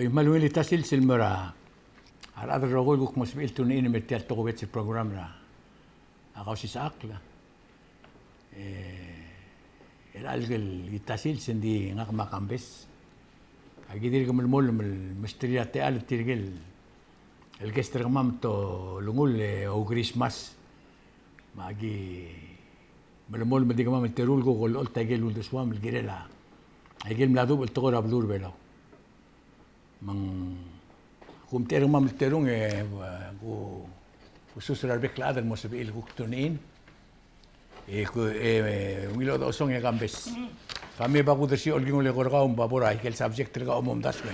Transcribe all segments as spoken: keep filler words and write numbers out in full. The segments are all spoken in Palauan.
Kmal ungil el ta sils el mo er a rechad el rokui el kuk mo sebechir el tune in el mer tia el tokubets el program er a Kausisechakl. E chelecha el ta sils e ng di ngak me a Kambes a ki dirk melemolem el mesterir a techall er tirke el guest er kemam te olengull e ou Christmas. Me a ki melemolem el di kemam el teru el kuk olecholt a ikel uldesuam el kirel a ikel mla dubech el tekoi er a beluu er a Belau. Me ng kumtechei er kemam el terung e, e, ku, kusus er a rebek el chad el mo sebechir el kuk tune in. E ku, e, ungil chodechosong e Kambes. Kami a bo kudersii a olkingel eko er kau me bo er a ikel subject er kau a omdasu e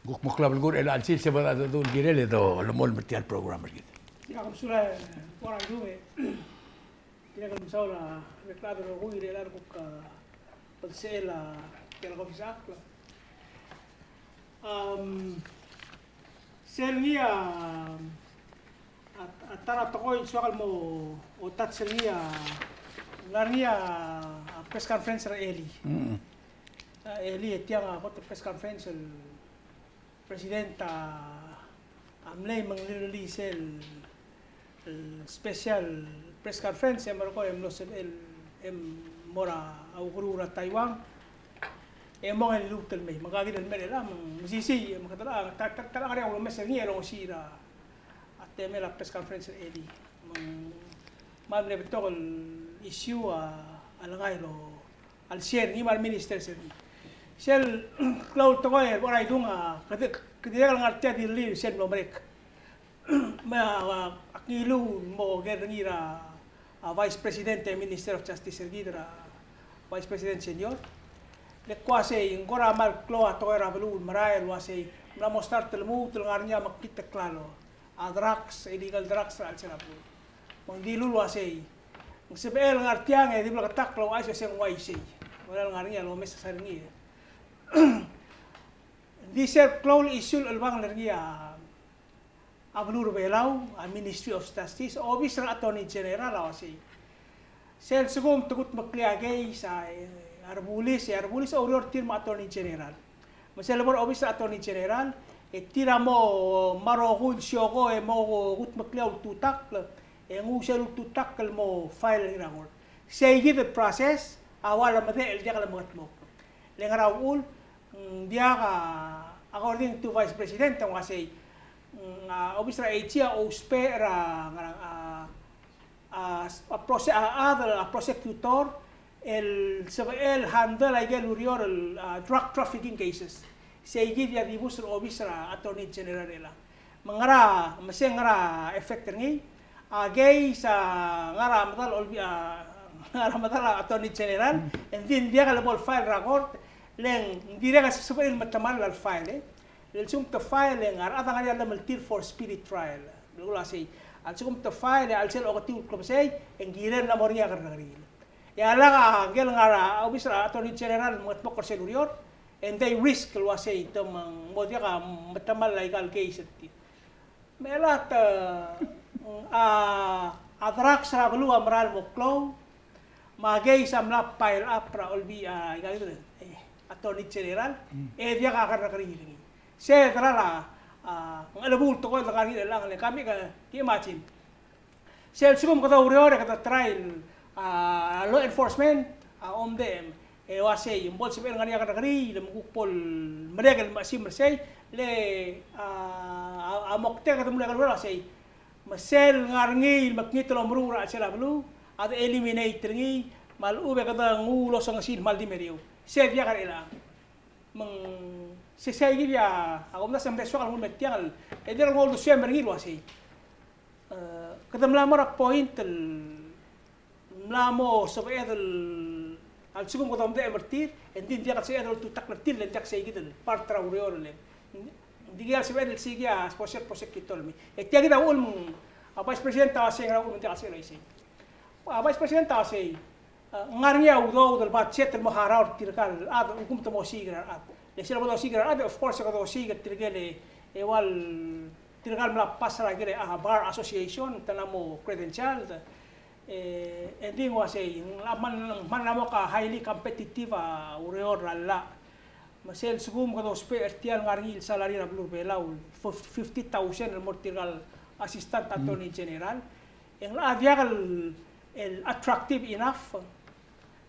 kuk mo klou a belkul er chelecha el sils e bo dechedecheduch el kirel e dolemolem er tia el program er kid. Ia, kom sulang, e, bo er a idu e. Dirrek el mesaul a rebek el chad el rokui er chelecha el kuk, a, belsechel a tia el Kausisechakl. Am, sel ngii a, a, a ta er a tekoi el soak el mo touch er ngii a, ngar er ngii a, a press conference er a elii. Mm. A elii e tiang a kot el press conference el President a, a mlei me ng release el, el special press conference e merekong e mlo sebechel e mo er a ukeruul er a Taiwan. E mong e liluut el mei, me ng kid el mei er chelechang, me ng mesisiich, me kede ta, ta, ta, ta ngar er ngii a ulemes er ngii el ongesii er a, a temel a press conference er a elii. Me ng, me ng mle betok el issue a, a lengai el o a le share er ngii me a le minister er ngii. Sel klou el tekoi el bo er a idung a, kede, kede dirrek el ngar tia di lir sel mlo merek. Me a, a, ak ngiluu el mo ker er ngii er a, a Vice President e Minister of Justice er kid er a Vice President Senior. Le kuk uasei, ng kora kmal klou a tekoi er a beluu el merael el uasei, ng mla mo start el lmuut el ngar er ngii a mekngit el klalo. A drugs, illegal drugs er a chelsel a beluu. Me ng dilu el uasei, ng sebechel ngar tiang e di bleketakl el ouchais e se ng uaisei. Ng ngar er ngii a lomes er ngii. Ng di sel klou el issue el chelebangel er ngii a, a beluu er a Belau, a Ministry of Justice, Office er a Attorney General a uasei, sel lsekum te kutmeklii a case a, e, a rebulis, e a rebulis a oureor er tir me a Attorney General. Me sel lebo er a Office er a Attorney General, e tir a mo, me a rokui el sioko e mo kutmeklii a ultutakl, e nguu sel ultutakl el mo file er ngii er a court. Sei kid el process a ua le medechel el diak le mekedmokl. Le ngera uchul, mm, diak a, according to Vice President, ng uasei, mm, a Office er a AG a ousbech er a, ngera, a, a, a prose-, a, a, a prosecutor el sebechel handle a ikel ureor el, a, drug trafficking cases. Sei kid a dibus er a Office er a Attorney General er chelechang. Me ngera, me se ngera effect er ngii, a case a ngar er a medal a olbi-, a, ngar er a medal a Attorney General, e ng di ng diak le bo le file er a court, le ng dirrek el sebechir el metemall a le file, e. Le lsekum te file e ng a rechad a ngar er ngii a llemeltir for speedy trial. Belkul a sei. A lsekum te file e a chelsel a oketiu el klebesei, e ng kirel el mo er ngii a kerrekeriil. E a lak a ngike el ngar er a Office er a Attorney General el mengedmokl er sel ureor, e ng di risk el uasei te mo diak a metemall a ikal case er tir. Me a lak, e, a, a drugs er a beluu a merael mo klou, me a case a mla pile up er a olbi-, a, ikal, e, Attorney General, e diak a kerrekeriil er ngii. Se a delal a, a, ng chelebuul tekoi el ngar er ngii er chelechang, le kemiu ke, ke imagine. Sel lsekum kede oureor e kede try el, a, law enforcement a omdechem, e uasei, ng bo lsebechel ngar er ngii a kerrekeriil, me kuk bo lemerek el mechesimer sei, le, a, a, a moktek e kede mle oureor a sei. Me sel ngar er ngii el mekngit el omeruul er a chelsel a beluu, a de eliminate er ngii, me a lechub e kede nguu el osengesii el kmal di meriou. Se diak er chelechang. Me ng se, sei kid a, a kumdasu e ng mle soak el nguu el me tiang el, e dirrek el nguu a uldesuem er ngii el uasei, e, kede mla mo er a point el mla mo sebeched el, a lsekum kede omdechem er tir, e ng di ng diak el sebeched el oltutakl er tir, le ng diak sei kid el part er a ureor el, ng di kid el sebeched el sei kid a special prosecutor el mei. E tia kid a uchul me ng, a Vice President a uasei ngera uchul me ng diak el sebeched el uaisei. A Vice President a uasei, e, ng ngar er ngii a udoud el budget el mo harau er tirka el chad, a lsekum te mo osiik er a rechad. Le sel bo dosiik er a rechad, of course, e kede osiik er tirke el, e ua tirka el mla pass er a kid el, a, Bar Association, te mla mo credentialed. E, e ng di ng uasei, ng mla, mla mo ko a highly competitive a ureor er a llach. Me sel lsekum kede ousbech er tia el ngar er ngii el salary er a beluu er a Belau, fif-, fifty thousand el mo er tirka el Assistant Attorney General, e ng locha diak el, el attractive enough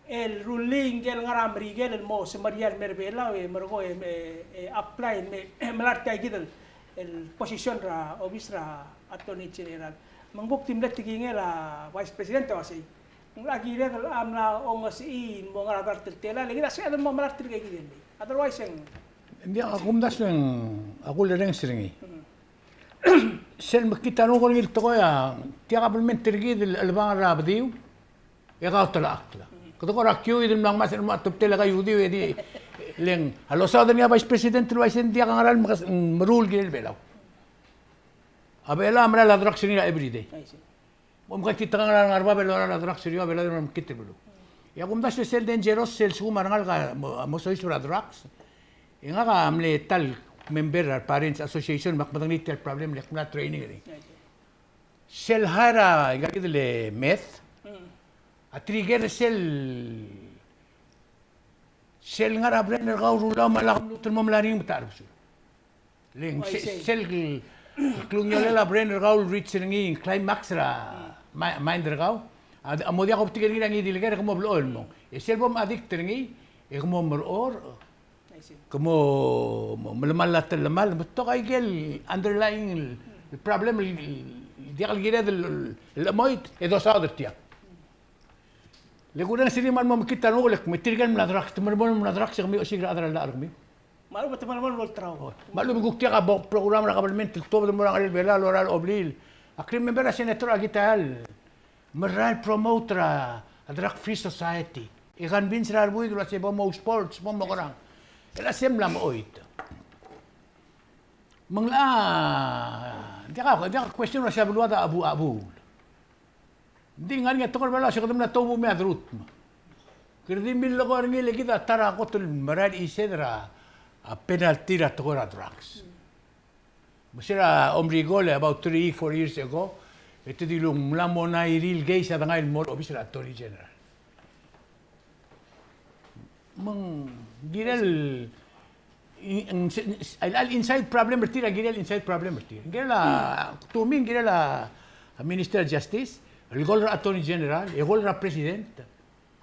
el rullii ngike el ngar er a Merikel el mo semeriar el mei er a Belau e merekong e, e, e apply el me, melai er tia kid el, el position er a obis er a Attorney General. Me ng kuk di mle tekingel a Vice President el uasei, ng locha kired el locha mla ongesechii el mo ngar er a dart el telael, e kid a sebeched el mo melai er tirke kid el mei. Otherwise, e ng... Ng diak, a kumdasu e ng, a kulerrenges er ngii. Mm. Sel mekngit a renguk er ngii el tekoi a, tia kabelment er kid el chelebangel er a bediu, e kau te locha klou. Kede kora kiuid el mla ngmasech el mo tebtel a kaiudiu e di, le ng, a losaod er ngii a Vice President el uaisei, ng diak a ngera el mekas-, meruul el kirel Belau. A Belau a merael a drugs er ngii er a everyday. Aisei. Bo mkaktitekangel a ngar er a bab el lorael a drugs er eou, a Belau a mekngit el beluu. E a kumdasu e sel dangerous, sel lsekum a rengalek a mo, mo soiseb er a drugs. E ngak a mle ta el member er a Parents Association, me ak medengelii tia el problem, le ak mla training er ngii. Sel hire a, ika kid el meth, a trigger sel, sel ngar er a brain er kau el rulau me a lak lmuut el mo melai er ngii me te cherebesul. Le ng se-, sel klungiolel a brain er kau el reach er ngii climax er a mi-, mind er kau. A, a mo diak obtik er ngii er a ngii di el ker e ke mo blechoel el mong. E sel bom addict er ngii, e ke mo merechorech, ke mo, mo melemall a tellemall, me betok a ikel underlying el problem el, el diak el kired el, el chemoit, e dosaod er tiang. Le kurrenges er ngii me a lmo mekngit a renguk el kmo tirke el mla drugs, te melemolem el mla drugs e kemiu osiik er a chad er a llach er kemiu. Me a lechub e te melemolem el olterau. Me a lechub e ng kuk tia a bo-, program er a kabelment el tuobed el mo er a ngerel Belau el lorael a obliil. Ak remember a Senator Akitaya el merael el promote er a drug free society. E convince er a rebuik el uasei bo mo sports, bo mokerang. E le sei a mla mechoit. Me ng locha, diak a, diak a question el uasei a beluad a chebu-, chebuul. Ng di ngar er ngii a tekoi er a Belau el uasei kede mla tobedii a derutm. Kede di millekoi er ngii le kid a ta er a kot el merael el chised er a, a penalty er a tekoi er a drugs. Me se er a omrikol e about three, four years ago, e te dilu ng mla mo ngar er ngii el case a dengai el mo er a obis er a Attorney General. Me ng kirel, in-, in-, a, a inside problem er tir, a kirel inside problem er tir. Ng kirel a, to me, ng kirel a Minister of Justice, el kol er a Attorney General, e kol er a President.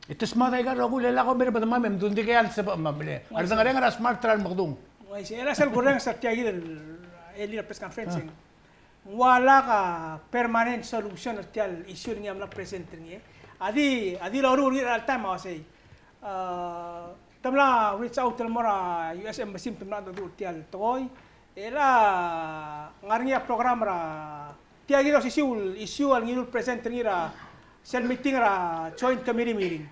E te smaod aika el rokui el lak omes er a bedemam e mdu, ng dikea el sebechemam, le a redengerenger a smart er a lemekedung. Uaisei, e le sel kurrenges er tia kid el, el press conference. Ng ua lak a permanent solution er tia el issue er ngii a mla present er ngii. A di, a di loruul er ngii er a chelecha el taem a uasei, a, te mla reach out el mo er a U S Embassy me te mla mengedecheduch er tia el tekoi. E le ngar er ngii a program er a, tia kid a osisiu el issue a ngiluu el present er ngii er a sel meeting er a joint committee meeting.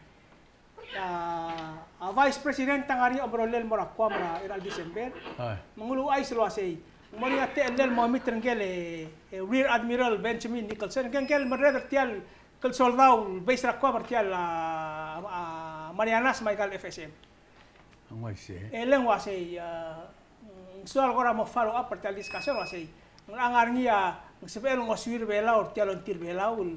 A, a Vice President a ngar er ngii a omerollel el mo er a Guam er a, er a December. Me ng uluuchais el uasei, ng mo er ngii a techellel el mo meet er ngike el, e, Rear Admiral Benjamin Nicholson, ngike el merreder er tia el soldau el base er a Guam er tia el, a, a, Marianas me aika el F S M. Ng uaisei. E le ng uasei, a, ng soal kora mo follow up er tia el discussion el uasei, ng locha ngar er ngii a, ng sebechel el ngosuir Belau er tia el ongtil Belau el,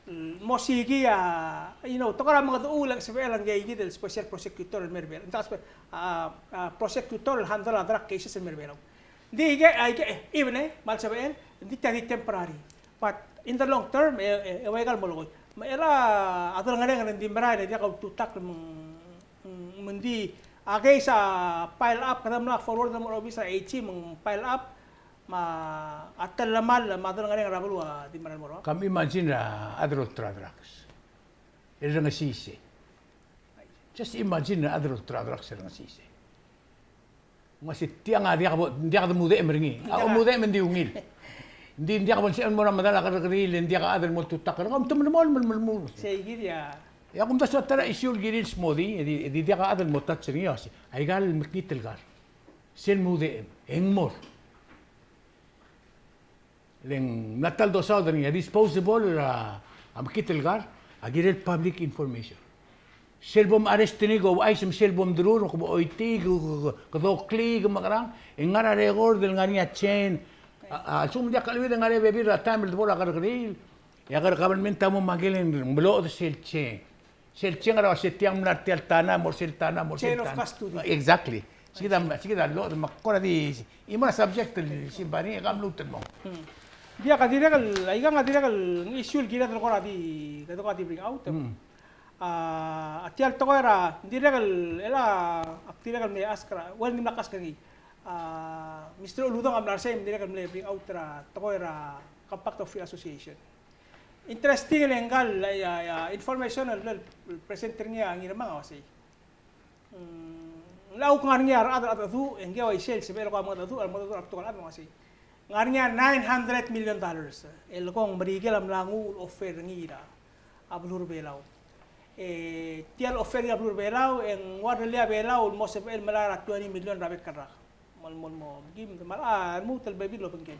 el mo sikii a, you know, te kora mengedecheduch el sebechel ngii kid el special prosecutor el mei er a Belau. Ng ta spe-, a, a, prosecutor el handle a drug cases el mei er a Belau. Ng di aike, aike, e, even, e, me a lsebechel, ng di tia di temporary. But in the long term, e, e, e ua ikal molekoi. Me chelecha a delengerenger a di merael e diak a ultutakl me ng, me ng di a case a pile up, kede mla forward el mo er a obis er a AG me ng pile up, me a telemall me a delengerenger er a beluu a di merael el mo er a. Kom imagine a chad el olterau a drugs. E rrengesii sei. Just imagine a chad el olterau a drugs e rrengesii sei. Ng uaisei tiang a diak bo, diak de mudechem er ngii. A omudechem e ng di ungil. Ng di diak bo lsebechem el mo er a medal a kerrekeriil e ng diak a chad el mo oltutakl er kau, me te melemolem el melemolem. Sei kid a. E a kumdasu a ta er a issue el kirir el smodii, e di, e di diak a chad el mo touch er ngii, uaisei. Aika el mekngit el kar. Sel mudechem, e ng mo er Le ng mla ta el dosaod er ngii a disposable er a mekngit el kar a kirel public information. Sel bom arrest er ngii ke ouchais me sel bom derur, ke bo choitii, ke, ke, ke, ke doklii, ke mekerang, e ng ngar er a record el ngar er ngii a chain. A, a lsekum ng diak keleuid e ng ngar er ngii a bebil er a taem el debo er a kerrekeriil. E a ker government a mo makel e ng meloched sel chain. Sel chain er a uase tiang mla er tia el tana, mo er sel tana, mo er sel tana. Chain of custody. Exactly. Sikid a, sikid a lo, me kora di, chimo er a subject el simbai er ngii e ke mluut el mong. Hmm. Diak, a dirrek el, aikang a dirrek el issue el kired el kora di, kede kora di bring out. Hmm. A, a tia el tekoi er a, dirrek el, el a, ak dirrek el mle ask er a, well, ng dimlak ask er ngii. A, Mister Uludong a mla er sei, ng dirrek el mle bring out er a tekoi er a Compact of Free Association. Interesting el ngka el, a, a, information el, el present er ngii a Ngirmang a uasei. Mm, ng locha kuk ngar er ngii a rechad el cheldecheduch, e ngii a uaisei el sebechel el kuk mengedecheduch, el mengedecheduch er a betok el chad me ng uasei. Ngar er ngii a nine hundred million dollars el kmo ng Merikel a mla nguu el offer er ngii er a beluu er a Belau. E tia el offer er ngii er a beluu er a Belau, e ng ua lerellii a Belau el mo sebechel el melai er a twenty million er a bek el rak. Mo, mo, mo, kim, me a, a, lmuut el bebil el obengkel.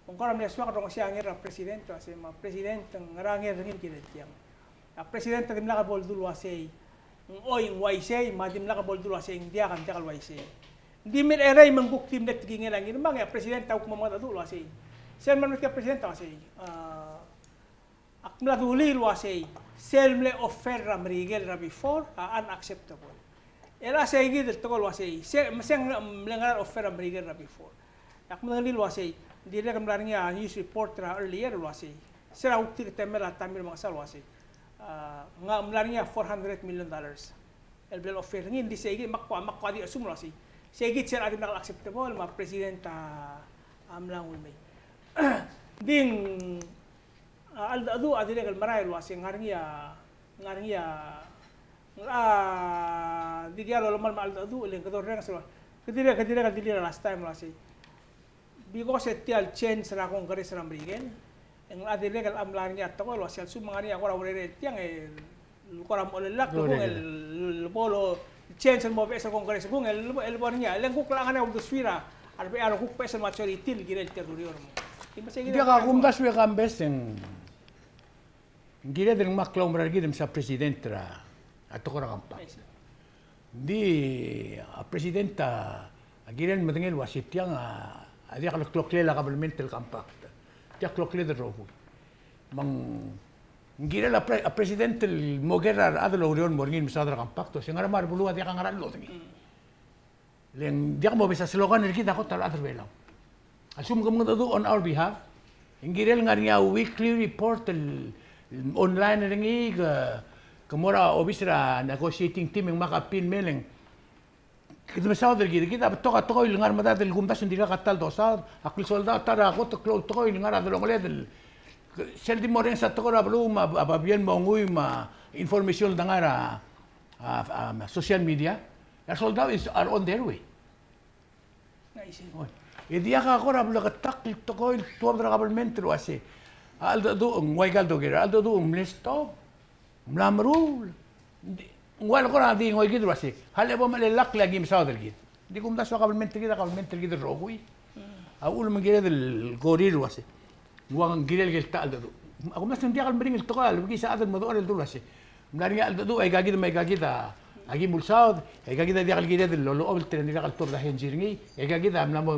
Me ng kora mle soak el rongesii a nger er a president, el uasei, me a president, ngera nger er ngii el kirel tiang. A president a dimlak bo ledu el uasei ng, oi, ng uaisei, me a dimlak bo ledu el uasei ng diak, ng diak el uaisei. Ng di mirrelii me ng kuk di mle tekingel a Ngirmang, e a president a kuk mo mengedecheduch el uasei. Sel mle tia president a uasei, a, ak mla dulii el uasei, sel mle offer er a Merikel er a before a unacceptable. E a seikid el tekoi el uasei, se, me se ng mle ngar er a offer er a Merikel er a before. Ak mle dulii el uasei, ng dirrek el mla er ngii a news report er a earlier el uasei. Se er a kuk tir a temel a Tommy Remengesau el uasei, a, ng mla er ngii a four hundred million dollars el bla el offer er ngii, ng di seikid, me ak kuk, me ak kuk di assume el uasei, seikid sel a dimlak el acceptable, me a president a, a mla nguu el mei. Ng di ng, a, cheldecheduch a dirrek el merael el uasei, ngar er ngii a, ngar er ngii a, a, di tia el lolemolem a cheldecheduch, le ng kede orrenges el uasei. Ke dirrek, ke dirrek el dilu er a last time el uasei. Because e tia el change er a Congress er a Merikel, e ng locha dirrek el mla er ngii a tekoi el uasei a lsekum ng ngar er ngii a kora urerel tiang e kora mo lak el kung el bo lo change el mo beches el Congress el kung el bo er ngii a, le ng kuk locha ngar er ngii a uldesuir a rebechel a kuk beches el majority el kirel tia el ureor. Ng diak, a kumdasu e Kambes e ng Ng kired el ngmai a klaumerang er kid el msa president er a, a tekoi er a compact. Ng di a president a, a kirel medengei el uasei tiang a, a diak el kloklel a government el compact. Diak kloklel el rokui. Me ng kirel a, pre, a president el mo ker er a rechad el oureor el mo er ngii el mesaod er a compact, se ngar er a beluu a diak a ngera el lodengei. Le ng diak mobes a slogan er kid a kot el chad er a Belau. A lsekum ke mengedecheduch on our behalf, e ng kirel ngar er ngii a weekly report el, el online er ngii, ke, ke mo er a obis er a negotiating team e ng ngmai a copy el mei e ng, kede mesaod er kid, kid a betok a tekoi el ngar er a medad el kumdasu e ng dirkak a ta el dosaod, a kuk sold out a ta er a kot el klou el tekoi el ngar er a delongeled el, ke, sel di mo orrenges a tekoi er a beluu me a, a babier el mo nguu me a information el dengar er a, a, a, social media, a sold out is, are on their way. Oi. E diak a kora bleketakl el tekoi el tuobed er a kabelment el uasei, a cheldecheduch ng ua ika el doker, a cheldecheduch ng mle stop, mla meruul. Ng ua el kora di ngoi kid el uasei, a lebo mechelellakl e aki mesaod er kid. Ng di kumdasu a kabelment er kid, a kabelment er kid el rokui. A uchul me ng kired el korir el uasei, ng ua ng kirel el ta el cheldecheduch. A kumdasu ng diak el meringel el tekoi a lebekiis a chad el medechor el dul uasei, ng mla er ngii a cheldecheduch, aika kid me aika kid a, aki mulsaod, aika kid a diak el kired el lolechobelt e ng dirkak el tuobed a henzi er ngii, aika kid a mla mo,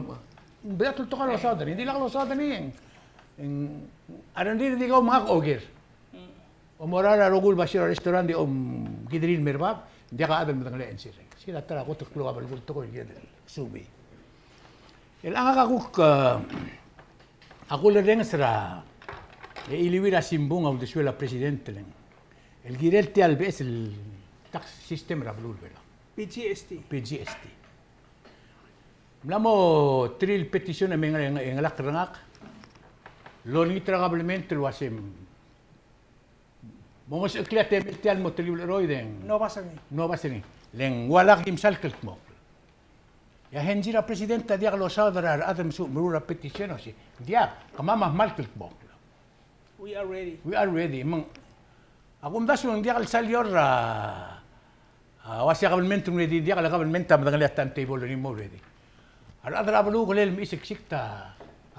ng beot el tekoi el losaod er ngii, ng dirkak losaod er ngii, e ng, a rengrir e di kau me ngak a oker. Omorael a rokui el basio er a restaurant e omkiderir el mer bab, ng diak a chad el medengelii a answer er ngii. Sei a ta er a kot el klou a belkul el tekoi el kired el subii. Chelechang a kuk, a kulerrenges er a, e chiliuii er a simbung a uldesuel a president el, el kirel tia el beches el tax system er a beluu er a Belau. P G S T. P G S T. Mla mo three el petition e me ng, ng, ng ngelakl er ngak el olengit er a kabelment el uasei mo ngesecheklii a temel tia el mo telkib el cheroid e ng, no bas er ngii. No bas er ngii. Le ng ua lak di msa el kldmokl. E a henzi er a president a diak losaod er a rechad el mesuub el meruul er a petition el uasei, diak, kemam a kmal kldmokl. We are ready. We are ready. Me ng, a kumdasu e ng diak el sal eou er a, a, uasei a kabelment a ready, diak, le a kabelment a medengelii a timetable er ngii el mo ready. A rechad er a beluu a kirel mechiseksikd a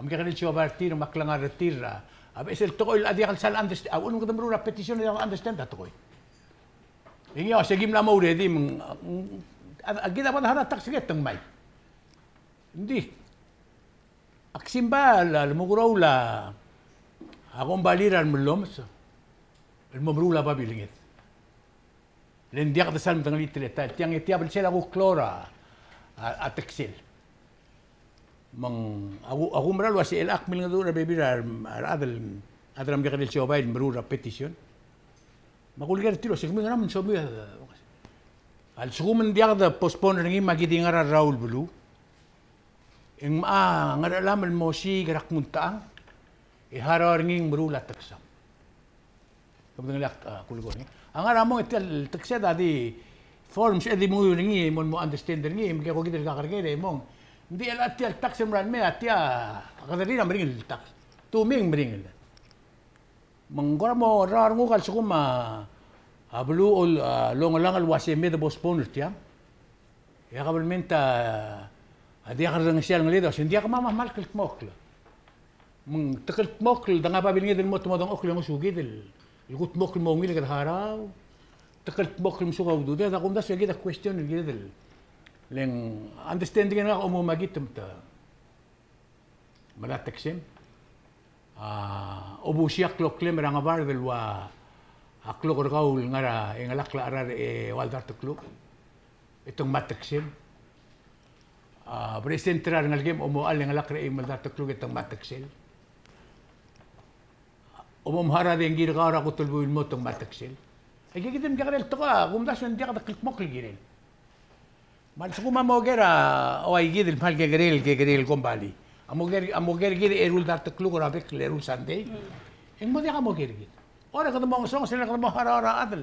mekekerei el siobai er tir me a klengar er tir er a, a beches el tekoi el diak el sal understand, a uchul me kede meruul er a petition e diak el understand a tekoi. E ngii a uasei ki mla mo ready me ng, a, a kid a bo dechor a tax rate e te ngmai. Ng di, ak simbai a le, lemukeroul a, a kombalii er a remellomes el mo meruul a babilnged. Le ng diak de sal medengelii a teletelel tiang, e tia belsel a kuk klou er a, a, a teksel. Me ng, a ku, a kumerang el uasei chelecha ak milengedecheduch er a bebil er a, a rechad el, chad er a mekekerei el siobai el meruul er a petition. Me a kuleker er tir el uasei, kemiu ngera me ng somiu a, a lsekum ng diak de postpone er ngii me aki di ngar er a rraul beluu, e ng mocha ngerechelam el mo osiik er a kmu ng techang e harau er ngii ng meruul a teksam. Ke medengelii a, a, kulekoi er ngii. A ngar er a mong e tia el teksed a di forms e di menguiu er ngii, mo, mo understand er ngii, me ke ko kid el kakerker e mong. Ng di chelecha tia el tax el mla mei, a tia a kederir a meringel el tax. Tuming meringel. Me ng kora mo rrau a renguk a lsekum a, a beluu a, a longelang el uasei me de postpone er tiang. E a kabelment a, a diak lerrengesii a lengeled el uasei ng diak kemam a kmal kldmokl. Me ng te kldmokl, de ngak a babilnged el mo te mo dengchokl e ngosukid el, el kudmokl el mo ungil e kede harau. Te kldmokl el mesuk a ududed, a kumdasu e kid a question el kired el, le ng understanding er ngak a omuchel me a ki te, te melai a teksem. A, obusiik a kloklem er a ngebard el ua a klok er kau el ngar er a engelakl a cherar e ua el dart el kluk e te ngmai a teksem. A, present er a rengelekem a omochall e engelakl er a eim el dart el kluk e te ngmai a teksel. Omomechar a dengki er kau er a kot el buil el mo, te ngmai a teksel. Aike kid el mekekerei el tekoi a kumdasu e ng diak de kldmokl el kirel. Me a lsekum a mo ker a, o, aikid el kmal kekerei el, kekerei el kombalii. A mo ker, a mo ker kid a eru el dart el kluk er a bek el eru el Sunday. Mm. E ng mo diak a mo ker kid. Ora kede mo ngesonges e kede mo harau er a chad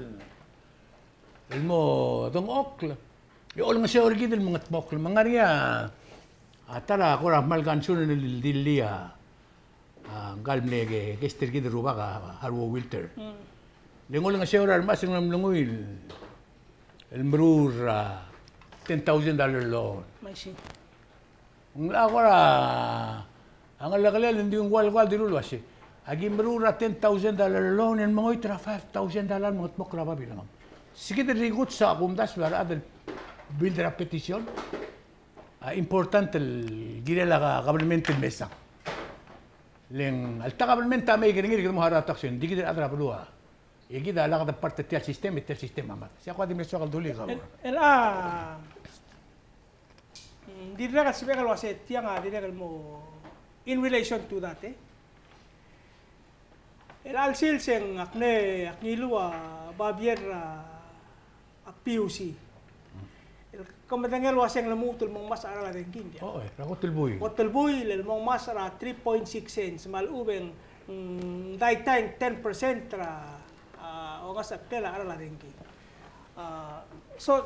el mo dengchokl. E olengeseu er kid el mengedmokl. Me ng ngar er ngii a, a ta er a kora kmal concern el dilii a, a, ngka el mle ke, guest er kid el rubak a, Haruo Wilter. Mm. Le ng olengeseu er a remechas el mle menguiu el, el meruul er a ten thousand dollar loan. I see. Ng locha kora, a ngelekelel, ng di ng kora, kora dilu el uasei, aki meruul er a ten thousand dollar loan e ng mengoit er a five thousand dollar el mengedmokl er a babilngem. Se kid el rikuts a kumdasu a rechad el build er a petition. A, important el kirel a ka-, kabelment el mesang. Le ng alta kabelment a mei er ngii e kede mo harau a tax, ng di kid el chad er a beluu a, e kid a lak de part er tia el system, e tia el system a mad. Sei a kuk di mle soak el dulii, e kau. El, el, a, mm, dirrek el sebechek el uasei tiang a dirrek el mo in relation to that, e. El chelecha el sils e ng ak mle, ak ngiluu a babier er a, a P U C. El ke medengei el uasei ng lmuut el mo ngmasech a cheral a dengki ng diak. O, e, er a kot el buil. Kot el buil el mo ngmasech er a three point six cents, me a lechub e ng, mm, daitai ng ten percent er a, a, ongasech a cheral a dengki. A, so,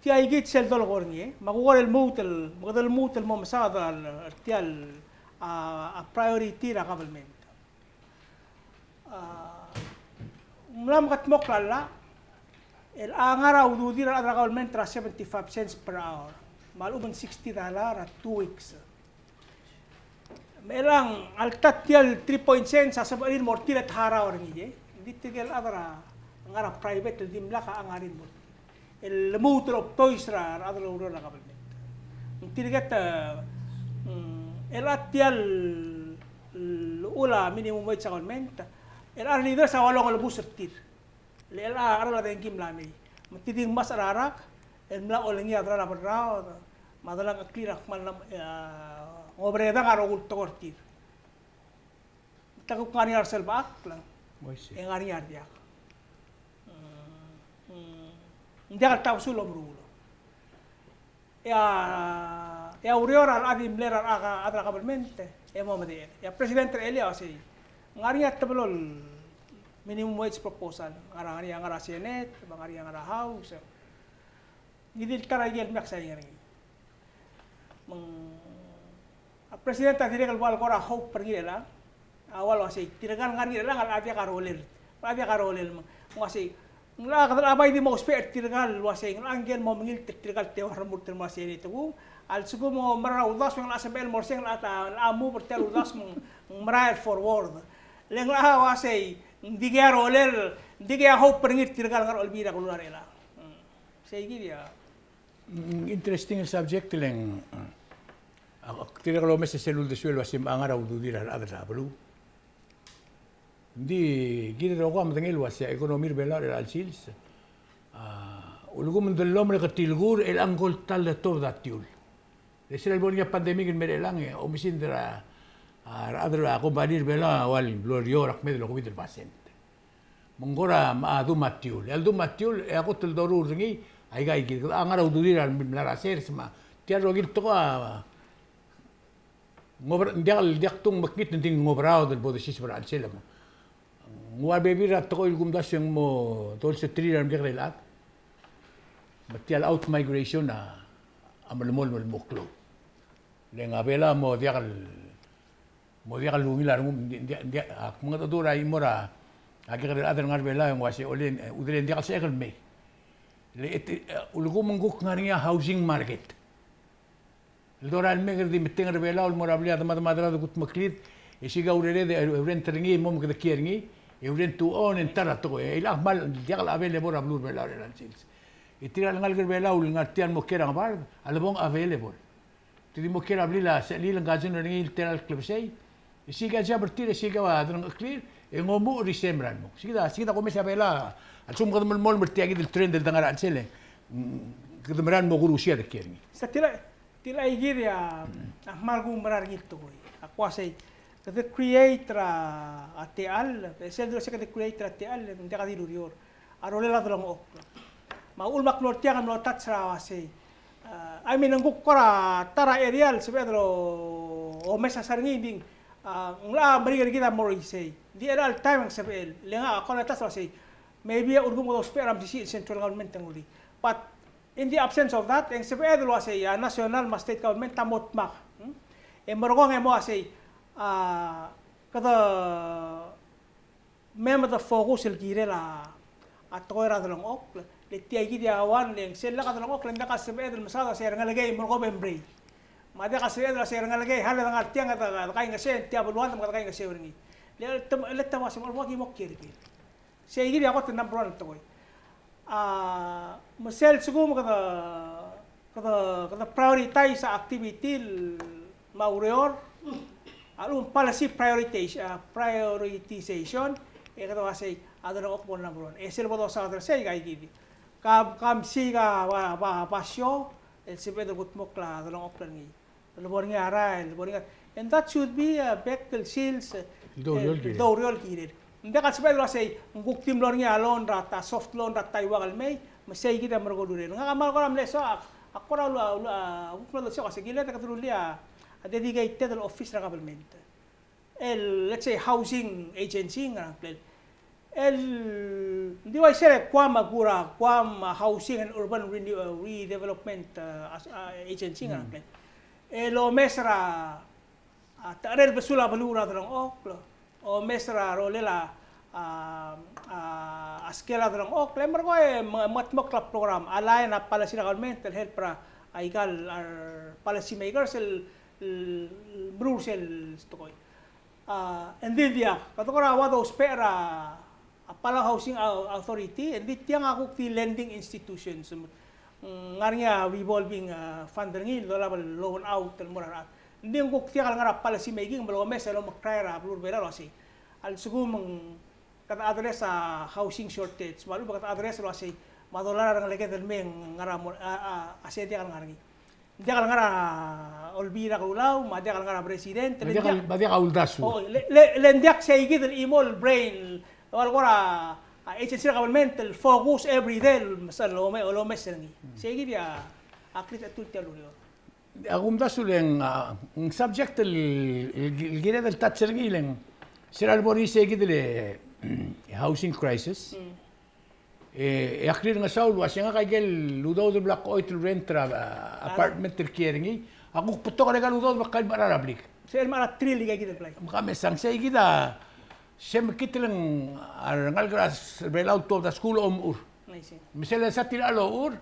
tia ikid sel dolekoi er ngii, e. Me a kuk kora lmuut el, me kede lmuut el mo mesaod er tia el, a, a priority er a government. A, ng mla mekedmokl a llach, el a ngar er a ududir a rechad er a government er a seventy-five cents per hour. Me a lechub e ng sixty dollar er a two weeks. Me chelechang, alta tia el three point cents a sebechir el mo er tir e te harau er ngii, e. Ng di tirke el chad er a ngar er a private el dimlak a ngar er ngii el mo er tir. El lmuut el obtois er a rechad el oureor er a government. Ng tirke te, mm, el a tia el, el uchul a minimum wage er a government, el a re leaders a ua longelebus er tir. Le chelecha a cheral a dengki a mla mei. Me te di ngmasech er a rak, el mla olengii a delal a berraod, me a delal a ngcheklir a kmal, e, ngoberedang a rokui el tekoi er tir. Te kuk ngar er ngii a reselbachakl, e ng ngar er ngii a rediak. Mm, mm, ng diak el tabesul el omeruul. E a, e a ureor a locha di mle er a, a, a rechad er a government, e mo medechel. E a president er a elii a uasei, ng ngar er ngii a teblo el minimum wage proposal, ngar er ngii a, ngar er a Senate, me a ngar er ngii a, ngar er a House. Ngii di el ta er a ikel mle sign er ngii. Me ng, a president a dirrek el ua el kora hope er ngii er chelechang. A ua el uasei, tirka el ngar er ngii er chelechang a locha diak a rolel. A locha diak a rolel me ng uasei, ng locha kede locha bai di mo ousbech er tirka el uasei, ng locha ngike el mo mengilt er tirka el teua el remurt el mo er a Senate e kuk, a lsekum ng mera el uldasu e ng locha sebechel el mo er sei, ng locha, ng locha move er tia el uldasu me ng merael el forward. Le ng locha uasei, ng dikea rolel, ng dikea hope er ngii er tirka el ngar er a Olbiil er a Kelulau er chelechang. Mm. Sei kid a. Mm, interesting el subject le ng, a, tirka el omes er sel uldesuel el uasei me a ngar er a ududir a rechad er a beluu. Ng di kired el rokui a medengei el uasei a economy er a Belau er chelecha el sils A, ulekum ng dellomel e ke tilkur, e chelechang ng ko el ta el tobed a tiul. Le sel lebo er ngii a pandemic el mei er chelechang e oumesingd er a, a, rechad er a kombalii er Belau a ua el mlo er eou er a kmeed el okeuid el basent. Me ng kora mla dum a tiul. E a ldum a tiul, e a kot el doruul er ngii, aika ikid, kede ngar er a ududir a mla er a sers me a tia el rokir el tekoi a ng obera, ng diak, diak tung mekngit, ng di ng oberaod el bo dosiseb er a chelsel me ng ua bebil er a tekoi el kumdasu e ng mo dolseterir a remekekerei el chad. Me tia el out migration a, a melemolem el mo klou. Le ng a Belau a mo diak el, mo diak el ungil a rengum, ng di, ng di, ng di, ak mengedecheduch er a chimo er a kekerei el chad el ngar er Belau e ng uase, ole, e, udele ng diak el sebechek el mei. Le, e, e, ulekum ng kuk ngar er ngii a housing market. El dorael el mei e kede di metengel er Belau el mo er a blil a demademad er a kudmeklid, e siik a urered e rent er ngii, e mo me kede kiei er ngii, e rent to own, e ng ta er a tekoi. E chelecha kmal diak el available er a beluu er Belau er chelecha el sils. E tirka el ngalek er Belau el ngar tia el mo kiei er a ngebard a lebong available. Te di mo kiei er a blil a sechelil e ng kasengu er ngii el tela el klebesei, e siik a job er tir, e siik a delengcheklir, e ng omuchel er isei e mera el mo. Sei kid a, sei kid a kumes a Belau a lsekum kede melemolem er tia kid el trend el de ngar er a chelsel e, mm, kede mera el mo kurusia de kiei er ngii. Sa tila, tila ikid a, a kmal kumerang er ngii el tekoi. A kuk uasei, kede create er a, a techall, e sel dilo se kede create er a techall, ng diak di el ureor. A rolel a delengchokl. Me a uchul me ak mlo er tiang e mlo touch er a uasei. A, I mean, ng kuk kora ta er a area el sebeched el omes a sal er ngii, ng di, a, ng locha meringel er kid a mo er isei. Ng di chelecha el taem e ng sebechel. Le ngak a kora touch el uasei. Maybe a ulekum kede ousbech er a mesisiich el central government e ng ulii. But in the absence of that, e ng sebeched el uasei, a national me a state government a mo dmak. Hmm? E merekong e mo uasei, a, kede me, me de focus el kirel a, a tekoi er a delengchokl, le tia ikid a one, le ng sel lak a delengchokl, le ng diak a sebeched el mesaod el uasei a rengelekek a mo er a kobembrei. Me a diak a sebeched el uasei a rengelekek a chad el ngar tiang e de, de kaingeseu, tia beluad me kede kaingeseu er ngii. Le te, le te uasei mo, mo ki mo kiei er ker. Sei kid a kot el number one el tekoi. A, me sel lsekum kede, kede, kede prioritize a activity el me a ureor, a lechub policy prioritiz-, a, prioritization, e kede uasei a delengchokl a mo number one. E sel bo dosaod er sei, aika ikid. Ka, ka mesiik a ba, ba, basio, el sebeched el kudmokl a delengchokl er ngii. Le bo er ngii a rael, le bo er ngii a, and that should be a bek el sils, e, el doureor el kirel. Ng diak a sebeched el uasei, ng kuk di mlo er ngii a loan er a ta, soft loan er a taiuang el mei, me sei kid a merekong el urerel. Ngak a kmal kora mle soak, a kora ulu, ulu, a, kuk mlo soak, se kid a kede rullii a, a dedicated el office er a government. El, let's say, housing agency, ngerang klel. El, ng di uaisei er a Guam a kora, Guam, a, Housing and Urban Renew-, a, Redevelopment, a, as-, a, Agency, ngerang klel. El omes er a, a, techerel besul a beluu er a delengchokl, omes er a rolel a, a, a, a skel a delengchokl, e merekong e me, mengedmokl a program, align a policy er a government, el help er a, aika el, a, policy makers, el, el, meruul sel tekoi. A, engdi diak, kede kora ua dousbech er a, a Palau Housing Au-, Authority, engdi tiang a kuk di lending institutions. Mm, ngar er ngii a revolving, a, fund er ngii, el dolab el loan out el mo er a rechad. Engdi ng kuk diak el ngar er a policy making, me lomes el omekrael er a beluu er a Belau el uasei. A lsekum ng kede address a housing shortage, me a lechub e kede address el uasei, me a dolab a rengeleked el mei e ng ngar er a mo-, a, a, a sei diak el ngar er ngii. Ng diak el ngar er a Olbiil er a Kelulau, me a diak el ngar er a president, me a diak el, me a diak a uldasu. O, le, le, le ng diak sei kid el chimo el brain, el ua el kora, a, agency er a government el focus every day el mesa el ome-, el omes er ngii. Hmm. Sei kid a, a klitechetul tia el ureor. A kumdasu le ng, a, ng subject el, el, el kired el touch er ngii le ng, se er a lebo er ngii sei kid el, e, housing crisis. Hmm. E, e ak rirengesau el uasei ngak aike el udoud el bla koit el rent er a, a, apartment el kiei er ngii, a kuk betok er aika el udoud el bla kmal mechar a blik. Sel mechar a thrill er aika kid el blai. Me ka mesang sei kid a, se mekngit el ng, a rengalek er a Belau el tuobed a skuul a omechur. I see. Me sel lesa tirka el ochur,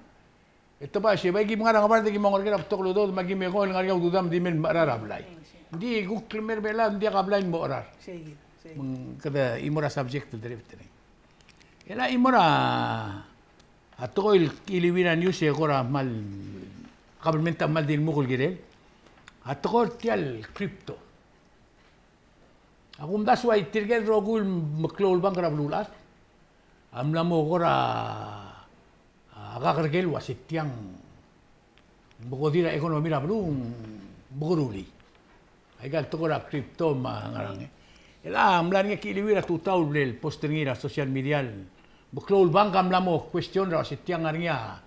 e te bai sei, bai ki mengar er a ngebard e ki mo ngerker a betok el udoud, me aki mekong el ngar er ngii a udoud me di mei el mechar a blai. I see. Ng di kuk el mei er a Belau, ng diak a blai el mo cherar. Sei kid, sei kid. Me ng kede chimo er a subject el derivative. E a chimo er a, a tekoi el kiliuii er a news e kora kmal, government a kmal di lmuk el kirel. A tekoi er tia el crypto. A kumdasu a tirke el rokui el meklou el bank er a beluulechad a mla mo kora kakerker el ua se tiang, ng bekodir a ekonomi er a beluu, ng bekerulii. Aika el tekoi er a crypto me a ngerang, e. El a mla er ngii a kiliuir a tutau el bla el post er ngii er a social media el, beklou el bank a mla mo question er a ua se tiang ngar er ngii a,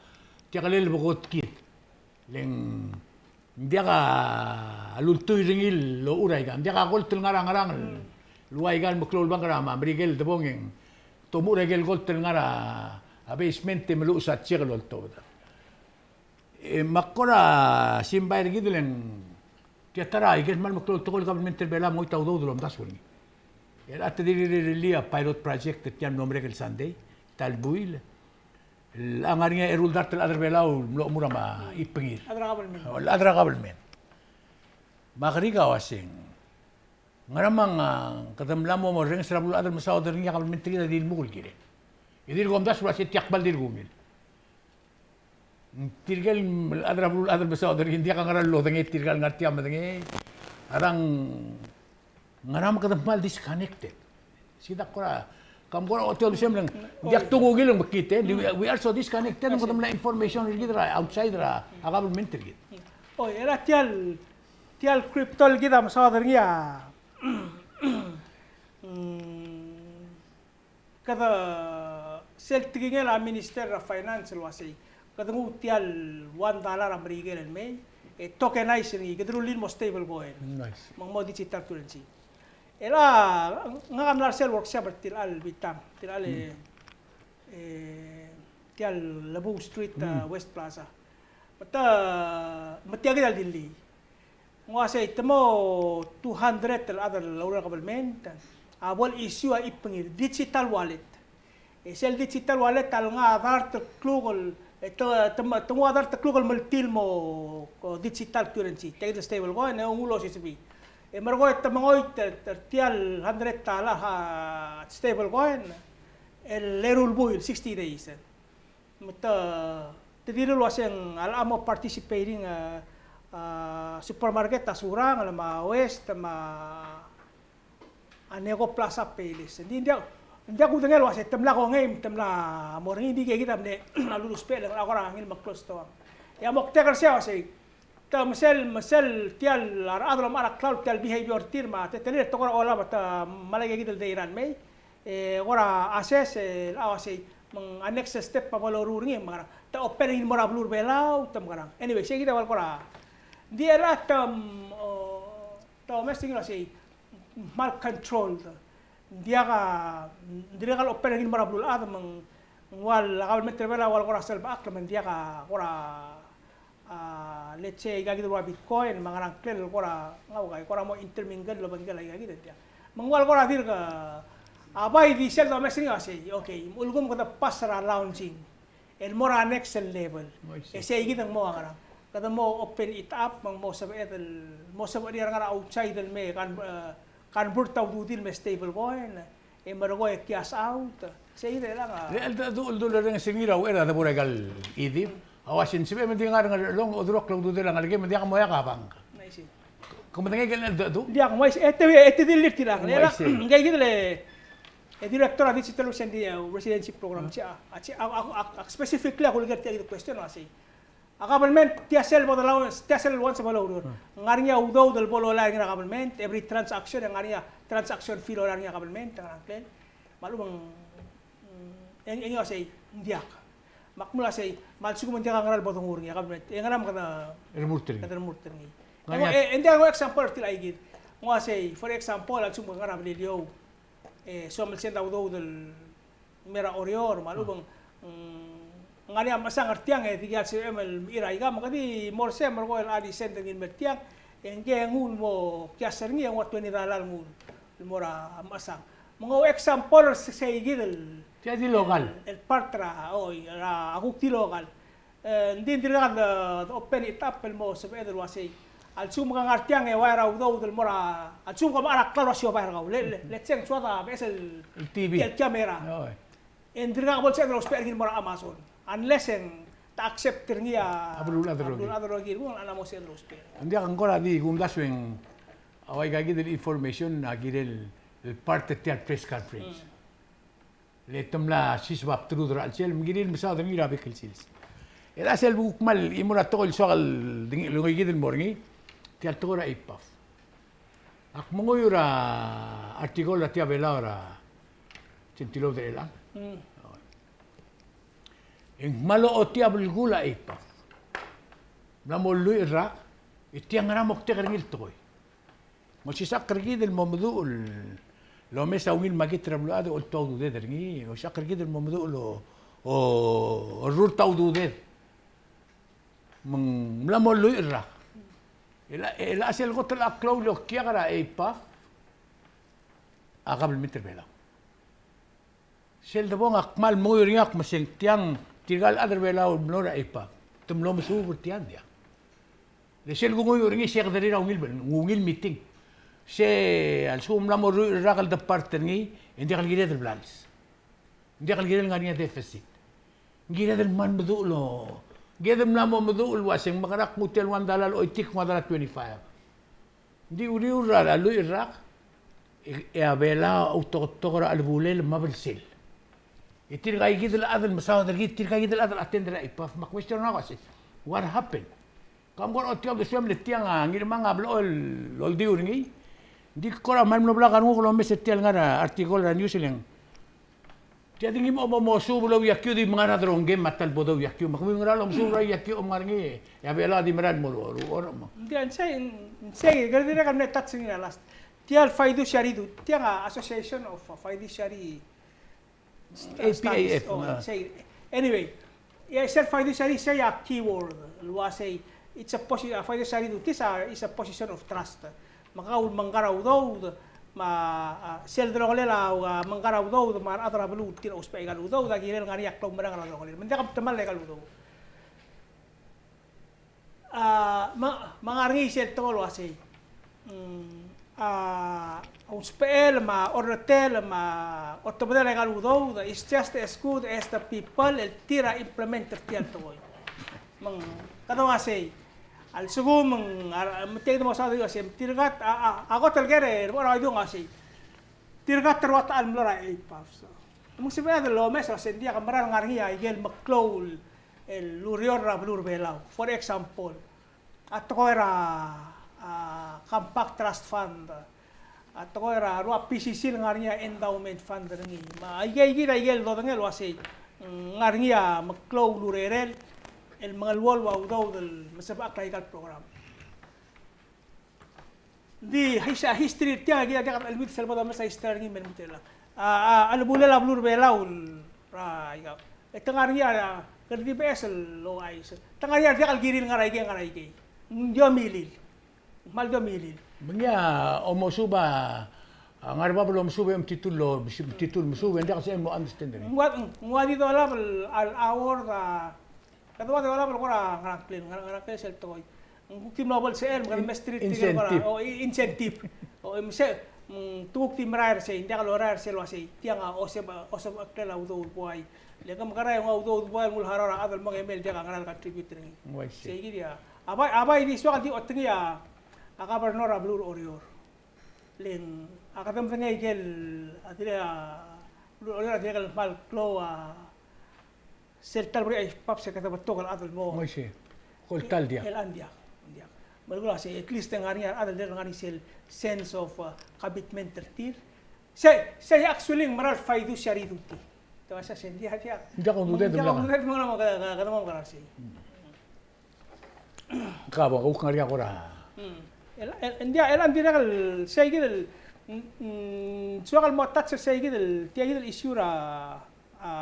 tia kelel bekotkid. Le ng diak a lultuil er ngii el lochur aika. Ng diak a gold el ngar er a ngerang el ua aika el meklou el bank er a, me a Merikel debong e ng tomuchel aike el gold el ngar er a basement e meluches a check el oltobed. E, me ak kora simbai er kid le ng tia ta er aike el kmal meklou el tekoi el government er a Belau a mengoit a udoud el omdasu er ngii. E a te di rirellii a pilot project er tia el mlo merek el Sunday, ta el buil. El a ngar er ngii a eru el dart el chad er a Belau el mlo chemur a me a chipengir. Chad er a government. O, el chad er a government. Me a kerik a uaseng, ngera me ng, a, kede mla mo merrenges er a beluulechad el mesaod er ngii a kabelment er kid a di lmuk el kirel? E dirk omdasu el uasei tia kmal dirk ungil. Tirke el chad er a beluulechad el mesaod er ngii, ng diak a ngera el lodengei tirka el ngar tia medengei. A rang, ngera me kede kmal disconnected? Sei kid a kora, kam kora ochotii el uasei me ng diak tung ungil el mekngit, e. We, we are so disconnected, me kede mla information er kid er a outside er a, a government er kid. Oi, er a tia el, tia el crypto el kid a mesaod er ngii a, mm, kede sel tekingel a Minister er a Finance el uasei, kede nguu tia el one dollar a Merikel el mei, e tokenize er ngii, kede rullii el mo stable coin. Nice. Me ng mo digital currency. El a, ngak a mla er sel workshop er tirka el bitang, tirka el, e, tia el Lebuu Street, a, West Plaza. Me te, me tia kid a dillii. Ng uasei te mo two hundred el chad el oureor er a kabelment a bo el issue a chipengir, digital wallet. E sel digital wallet a lenga a dart el kluk el, e te, te, te nguu a dart el kluk el meltil el mo, ko, digital currency. Tia kid el stable coin, e ng ulosisebii. E merekong e te mengoit er, er tia el hundred dollar a stable coin el eru el buil, sixty days. Me te, te dilu el uaseng a locha mo participating, a, a, supermarket a Surangel me a West me a Neko Plaza Payless. Ng di, ng diak, ng diak kudengei el uasei te mla kongei, te mla mo er ngii, ng di ikei kid a mle lulusbech el ng kora ngii el me close to. E a moktek er sei a uasei, te me sel, me sel tia el rechad el omechar a klalo, tia el behavior er tir me a teletelir e te kora olab a te mla ikei kid el dei er a mei. E kora assess, e, a uasei, me ng a next step a bo loruul er ngii, me ngerang. Te open er ngii el mo er a beluu er a Belau, te mekerang. Anyway, sei kid a bo el kora. Ng di er a te, mm, o, te omes er ngii el uasei, kmal controlled. Ng diak a, ng dirkak el open er ngii el mo er a beluulechad, me ng ua el government er a Belau a ua el kora selbechakl, me ng diak a kora, a, let's say, aika kid el ua Bitcoin, me a ngerang, ngklel el kora, ngau, aika kora mo intermingle el obengkel aika kid, e tia. Me ng ua el kora dirk, a, bai di sel domes er ngii a uasei, okay, me ulekum kede pass er a launching el mo er a next level. Oh, I see. E sei kid e ng mo a ngerang, kede mo open it up, me ng mo sebeched el, mo sebechir a ngar er a outside el me, kan, e, convert a ududir el me stable coin, e merekong e cash out. Sei kid e le ng a. Le cheldecheduch el dul orrenges er ngii er a uchei er a debo er aika el idib a uasei ng sebechem el di ngar er a Ngerchelong, oderuchall a ududel a ngelekem, me ng diak moiak a bank. I see. Ke medengei aike el cheldecheduch? Ng diak, ng uaisei, e te, e te dilu er tirang. Ng uaisei. Ngii kid el, e, director er a Digital Residency, e, Residency Program, sei a, a, a, a, a, specifically a kuleker tia kid el question a uasei, a government, tia sel bo de allowance, tia sel once bo loureor, ng ngar er ngii a udoud el bo lolai er ngii er a government, every transaction e ng ngar er ngii a transaction fee el lolai er ngii a government, e ngerang, ngklel. Me a lechub e ng, mm, e ng, e ng uasei, ng diak. Me ak mle uasei, me a lsekum e ng diak a ngera el bo donguu er ngii a government, e ngera me kede remurt er ngii. Kede remurt er ngii. E ng, e, e ng diak, ng example er tirka kid. Ng uasei, for example, a lsekum ke ngar er a Beliliou, e soam el send a udoud el me er a Oreor, me a lechub e ng, mm, ng ngar er ngii a mechesang er tiang e dikea sebechem el mechir aika, me kede di mo er sei, merekong e locha di send er ngii el mer tiang, e ngke e nguu el mo cash er ngii e ng ua twenty dollar el nguu el mo er a mechesang. Me ng example er sei kid el, tia di local, el, el part er a, oi, er a kuk di local. E, ng di ng dirkak de, de open it up el mo sebeched el uasei, a lsekum ke ngar tiang e ua er a udoud el mo er a, a lsekum ke mechar a klalo el uasei oba er kau. Le, le, let's say ng soad a beches el, el T V, el camera. Oi. E ng dirkak bo lsebeched el ousbech er ngii el mo er a Amazon unless e ng te accept er ngii a, a beluulechad el rokir. A beluulechad el rokir, kung, a mo sebeched el ousbech. Ng diak, ng kora di kumdasu e ng, a ua aika kid el information a kirel el part er tia el press conference. Mm. Le te mla siseb a bdelud er a chelsel, me kirir el mesaod er ngii er a bek el sils. E a sel kuk kmal chimo er a tekoi el soak el di ngii el ngoikid el mo er ngii, tia el tekoi er a EPAF. Ak menguiu er a article er a tia Belau er a Sentinel er chelechang. Mm. E ng kmal ochotii a belkul a EPAF. Ng mla mo lluich el rak, e tia ngera moktek er ngii el tekoi. Ng osisechakl er kid el mo meduch el omes a ungil makit er a beluulechad e oltuu a ududed er ngii. Ng osisechakl er kid el mo meduch el o, o, orrurt a ududed. Me ng mla mo lluich el rak. E a, e a sel kot el klou el okiak er a EPAF a kabelment er Belau. Sel debong ak kmal menguiu er ngii, ak meseng tiang, tirka el chad er Belau el mlo er a EPAF, te mlo mesuub er tiang, diak? Le sel kunguiu er ngii, se kede er a ungil, ungil meeting. Se a lsekum ng mla mo lluich el rak el depart er ngii, e ng diak el kired el balance. Ng diak el kired el ngar er ngii a deficit. Ng kired el kmal meduch el o, ng kired el mla mo meduch el uaseng, me ngera ak nguu tia el one dollar el choitik, ng ua dollar twenty-five. Ng di uriul er a lluich el rak, e, e a Belau a outoketok er a chelebulel me a belsel. E tirka kid el chad el mesaod er kid, tirka kid el chad el attend er a EPAF, me a question er ngak a uasei, what happened? Kam kora ochotii a uldesuem le tiang a Ngirmang a blechoel oldiu er ngii. Ng di kora kmal mlo blak a renguk el omes er tia el ngar er a article er a news el ng Tia di ngii mo, mo, mo suub el ouiakiu di menga er a derong game me a ta el bo douiakiu. Me kemiu ng ngera el omesuub er a ouiakiu, me ng ngar er ngii, e a Belau a di mera el mo ru, ru, ru, mo. Ng di a, ng sei, ng sei, kede dirrek el mle touch er ngii er a last. Tia el fiduciary du, tiang a association of fiduciary A P A F, oh, ah. Sei. Anyway, e a sel fiduciary sei a keyword el uasei, it's a posi-, a fiduciary duties are, is a position of trust. Me kau el mengkar a udoud, me a, a, sel delongelel a, a, mengkar a udoud, me a rechad er a beluu el tir a ousbech aika el udoud, a kirel ngar er ngii a klaumerang er a delongelel. Me ng diak a temall aika el udoud. A, me, me ng ngar er ngii sel tekoi el uasei. Mm, a, ousbechel, me a orretel, me a otobedel aika el udoud, is just as good as the people el tir a implement er tia el tekoi. Me ng, kede uasei. A lsekum ng, a, me tia kid mo saod el uasei, tirka, a, a, a kot el ker er a, er a, a, uasei. Tirka te rua techall el mlo er a EPAF. Me ng sebeched el omes el uasei ng diak, mera el ngar er ngii a ikel meklou el ureor er a beluu er a Belau. For example, a tekoi er a, a, Compact Trust Fund, a tekoi er a rua PCC el ngar er ngii a endowment fund er ngii. Me a ikei kid a ikel dodengei el uasei, mm, ngar er ngii a meklou el urerel el mengeluolu a udoud el mesebechakl aika el program. Ng di his-, history er tiang, kid a diak el, el mid sel bo domes a history er ngii me ng mid er a, a, a, chelebulel a beluu er a Belau el, er a, ika. E te ngar er ngii a, kede di beches el ouchais. Te ngar er ngii a diak el kirir el ngar er a ikei, ngar er a ikei. Ng di omilil. Kmal di omilil. Me ngii a omesuub a, a, ngar er a bab el omesuub e metitur el, metitur el mesuub, e ng diak el sebechem el mo understand er ngii. Ng ua, ng ua di dolab el, a, award a, Kede ua dolab el kora ngerang klel, ngerang, ngerang klel sel tekoi. Ng kuk di mlo bo el sebechel, me kede mesterir tirke el kora, incentive. O, i-, incentive. O, e me se, mm, te kuk di merael er sei, ng diak lorael er sel uasei, tiang a oseb, osebechakl er a udoud el buai. Le ke mekerang e ng ua udoud el buai el nguu el harau er a chad el mong e mei el diak a ngera el contribute er ngii. Uaisei. Sei kid a. A bai, a bai di soak el di otengii a, a governor er a beluu er Oreor. Le ng, a kede medengei ikel, a dirrek a, beluu er Oreor a dirrek el kmal klou a, sel ta el bo er a EPAF se kede betok el chad el mo. Uaisei. Ko el ta el diak. El, ng diak, ng diak. Me a lsekum a sei, at least ng ngar er ngii a rechad el dirrek el ngar er ngii sel sense of, uh, commitment er tir. Sei, sei actually ng mera el fiduciary duty. Te ua se ng diak, diak. Ng diak a ududed, ng diak a ududed me ng mo, kede, kede mo mekerang er sei. Ka bo, kuk ngar er ngii a kora. Hmm. El, el, ng diak, el ng dirrek el sei kid el, mm, mm, soak el mo touch er sei kid el, tia kid el issue er a, a,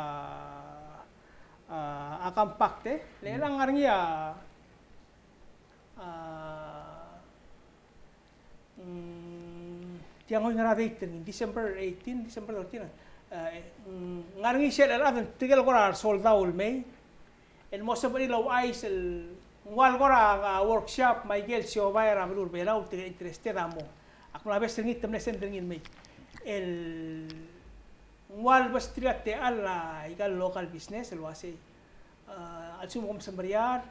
a, a compact, e. Le, el ngar er ngii a, a, mm, tia ng ngar er a date er ngii, December eighteen, December thirteen, e, mm, ngar er ngii sel chad el tirke el kora soldau el mei, el mo sebechir el ouchais el ng ua el kora, a, workshop me a ikel siobai er a beluu er a Belau, tirke el interested a mo. Ak mla bes er ngii, te mle send er ngii el mei. El ng ua el besterir a techall a ikal local business el uasei, a, a lsekum kom semeriar,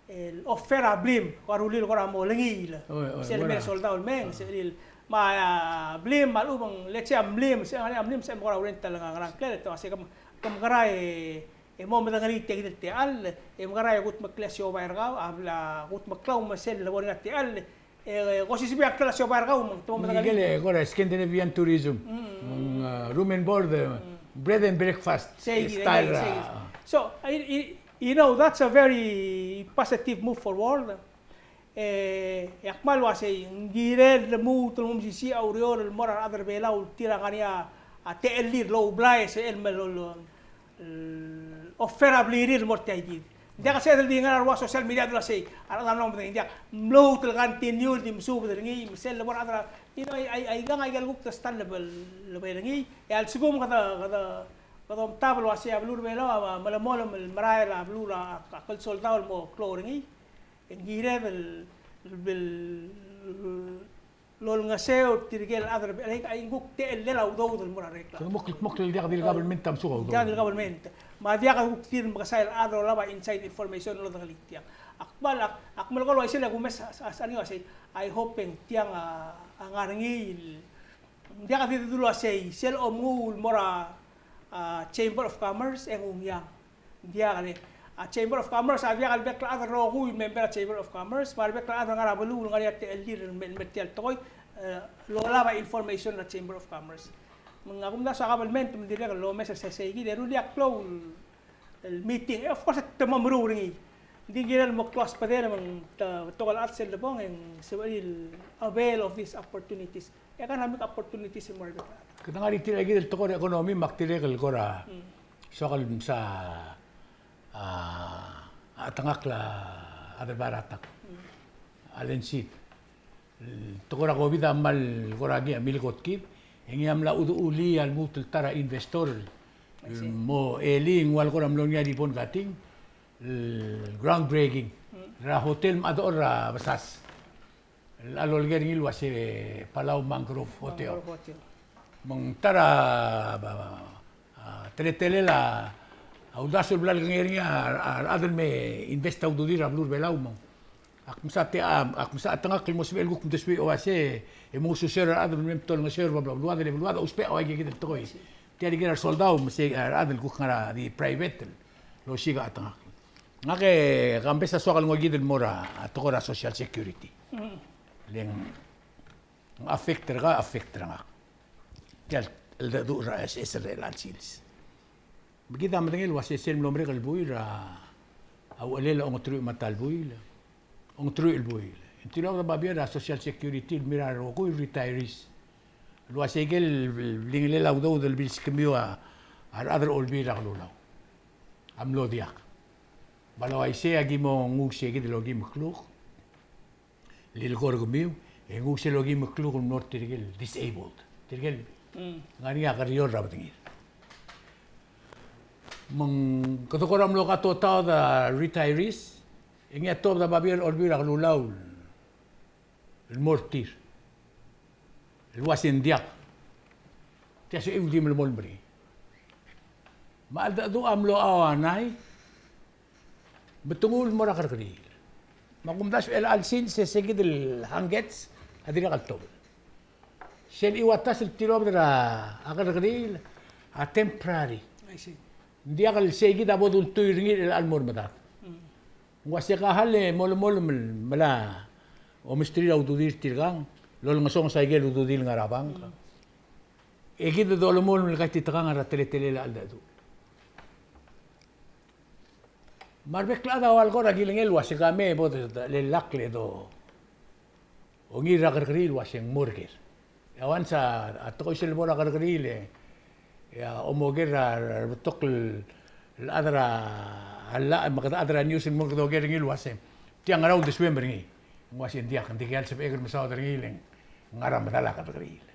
el offer a blim, kora rullii el kora mo lengiil. Oi, oi, sel mei a soldau el mei, sel me a, a, blim, me a lechub e ng, let's say a blim, sel ngar er ngii a blim, sel mo kora rent el ngar er a ngklel, te uasei ke, ke mekerang e e mo medengelii tia kid el techall, e mekera e kudmeklii a siobai er kau, a bla kudmeklau me sel lebo er ngii a techall, e kosisiu a bla siobai er kau me ng te mo medengelii. Ngike el kora Scandinavian tourism. Mm. Ng, uh, room and board, uh, bread and breakfast style, uh. So, I, I, you know, that's a very positive move forward. E, e ak kmal uasei, ng kirel lmuut el mo mesisiich a ureor el mo er a rechad er a Belau el tir a ngar er ngii a techellir el oublai sel me lo, lo, el offer a blirir el mo er tia kid. Ng diak el sebeched el di ngar er a rua social media el uasei, a rechad a mlo medengei, ng diak, mluut el continue el di mesubed er ngii, me sel lebo er a rechad er a, you know, ai, ai, aikang a ikel kuk ta el stand el, el, el bo er ngii, e a lsekum kede, kede, kede omtab el uasei a beluu er a Belau a, a melemolem el merael a beluu er a, a, a klsoldau el mo klou er ngii. Ng kired el, el, el olengeseu er tirke el chad er a Belau, e ng kuk techellel a udoud el mo er a rekla. Kede mo kldmokl el diak di el government a mesuk a udoud. Diak di el government. Me a diak a kuk tir el mekesai el chad el olab a inside information el odengelii tiang. Ak kmal, ak, ak melekoi el uaisei e kumes a, a, a, a, I hope e ng tiang a, a ngar er ngii el, ng diak di dulu el uasei, sel omnguu el mo er a, a, Chamber of Commerce, e ng ungiang. Ng diak el, a Chamber of Commerce, a diak el bek el chad el rokui el member er a Chamber of Commerce, me a rebek el chad el ngar er a beluu el ngar er ngii a techellir el me, me tia el tekoi, e, el olab a information er a Chamber of Commerce. Me ng a kumdasu a government me ng dirrek el omes er sei, sei kid e rullii a klou el meeting. E, of course, te mo meruul er ngii. Ng di kirel mo klou a sbedel me ng te, betok el chad sel lebong e ng sebechir el avail of these opportunities. Economic opportunities el mo er a rebek el chad. Kede ngar er tia kid el tekoi er a economy me ak dirrek el kora soak el msa a, a chetengakl a Adelbai er a Tang, Alan Seid. Tekoi er a COVID a kmal kora ngii a milekoi er kid, e ngii a mla chudechulii a lmuut el ta er a investor el mo elii, ng ua el kora mlo er ngii a ribbon cutting, el groundbreaking er a hotel me a dechor er a Besas. El loleker er ngii el uase Palau Mangrove Hotel. Mangrove Hotel. Me ng ta er a, a, a, teletelel a uldasu el bla lekengei er ngii a, a, a rechad el me invest a ududir er a beluu er a Belau me ng. Ak msa te, a, ak msa chetengakl el mo sebechel el kuk mdesuii el uase, e mo ngususeu er a rechad el me mto el ngeseu er a beluad, e le beluad a ousbech a ua ikakid el tekoi. Tia el ikel a resoldau me sei a rechad el kuk ngar er a di private el osiik a chetengakl. Ngak e kambes a soak el ngoi kid el mo er a tekoi er a Social Security. Le ng affect er kau, affect er ngak. Tia el cheldecheduch er a SS er chelecha el sils. Me kid a medengei el uase sel mlo merek el buil er a uchelel a ongeteruich me a ta el buil. Ongeteruich el buil. Ng tilobed a babier er a Social Security el mei er a rokui el retirees el uase ikel blingelel a udoud el bilskemiu a rechad er a Olbiil er a Kelulau a mlo diak. Me a le uaisei a ki mo nguu sei kid el okim el kluk el ileko er kemiu, e nguu sel okim el kluk el mlo er tirke el disabled. Tirke el ngar er ngii a kerior er a bedengir. Me ng kede kora mlo katotaod a retirees, e ngii a tuobed a babier er a Olbiil er a Kelulau el mo er tir el uase ng diak. Tia secheul di melemolem er ngii. Me a cheldecheduch a mlo ua nai, me te nguu el mo er a kerrekeriil. Me a kumdasu er chelecha el sils e se kid el hangkets a dirrek el tobed. Sel chiuatas el tilobed er a kerrekeriil a temporary. I see. Ng diak el sei kid a bo dultuil er ngii er chelecha el mo er medad. Mm. Ng uase ka hal e molemolem el mla omesterir a ududir tirkang, lolengesonges a ikel ududir el ngar er a bank. Mm. E kid a dolemolem el kaititekangel er a teletelel a cheldecheduch. Me a rebek el chad a ua el kora kilengei el uase ka me bo de, de, lelakl e do ongir er a kerrekeriil el uase ng mo er ker. E a once a tekoi sel lebo er a kerrekeriil e, e a omoker er a, er a rebetok el chad er a llach me kede chad er a news el mo kede oker er ngii el uase tia ngera uldesuem er ngii. Ng uase ng diak, ng dikea el sebechek el mesaod er ngii le ng ngar er a medal a kerrekeriil.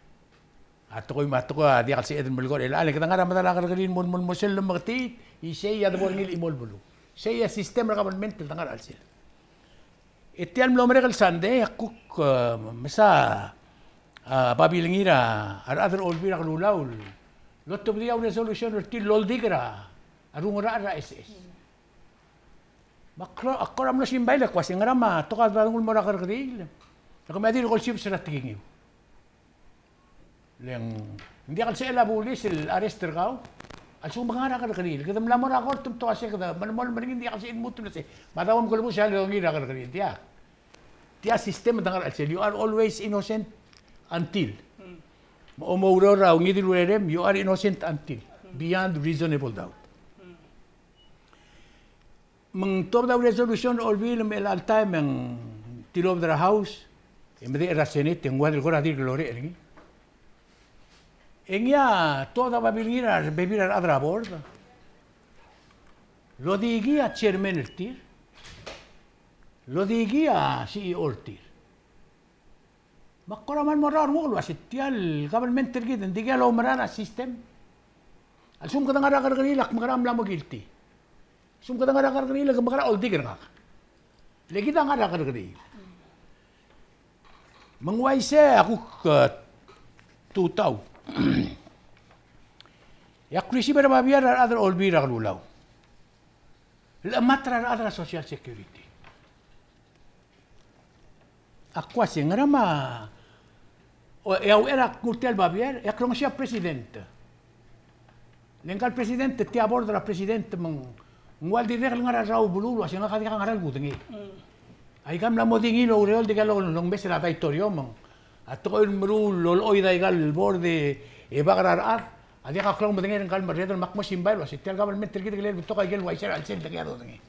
A tekoi me a tekoi a diak el sebeched el melekoi er chelecha el kede ngar er a medal a kerrekeriil el mo, mo, mo sel lomeketechit, isei a debo er ngii el chimo el beluu. Sei a system er a government el de ngar er a chelsel. E tia el mlo merek el Sunday a kuk, e, mesa, a, babilngir a rechad er a Olbiil er a Kelulau el otobedii a resolution er tir el oldik er a rungerachel er a SS. Me ak kora, ak kora mlo simbai el kmo uase ngera me a tekoi a debo denguu el mo er a kerrekeriil. E kemiu a dirk olsibes er a tekingiu. Le ng diak el sebechel a bulis el arrest er kau. A lsekum ke ngar er a kerrekeriil, kede mla mo er a kort me te uase kede melemolem er ngii, ng diak el sebechir el lmuut el uase, me a dau me kelebus a longir er a kerrekeriil, diak. Tia system e de ngar er a chelsel, you are always innocent until. Me a omoureor er a ungil el urerem, you are innocent until beyond reasonable doubt. Me ng tuobed a resolution er a Olbiil me chelecha el taem e ng tilobed er a House, e medechel er a Senate, e ng ua di el kora dirk lorech er ngii. E ngii a tuobed a babilngir a rebebil er a rechad er a board. Lodikii a chairman er tir. Lodikii a C E O er tir. Me ak kora mle mo er a renguk el uase tia el government er kid, ng dikea loumerang a system? A lsekum kede ngar er a kerrekeriil, ak mekerang e mla mo guilty? A lsekum kede ngar er a kerrekeriil, ke mekerang e oldik er ngak? Le kid a ngar er a kerrekeriil. Me ng uaisei a kuk, eh, tutau. E ak receive er a babier er a rechad er a Olbiil er a Kelulau el chemat er a rechad er a Social Security. Ak uase, ngera me a, o, e a uchei er a knguu er tia el babier, e ak rongesii a president. Le ngka el president, tia board er a president me ng ua el dirrek el ngar er a rrau el beluu el uase ngak a diak a ngera el kudengei. Mm. Aika el mla mo di ngii el oureor, dikea el lo-, lomes er a daitorio me ng, a tekoi el meruul el olechoid aika el board e bak er a rechad, a diak a klou el medengei er ngka el merreder, me ak mo simbai el uase tia el government er kid a kirel betok aike el uaisei er a chelsel el dengei a dodengei.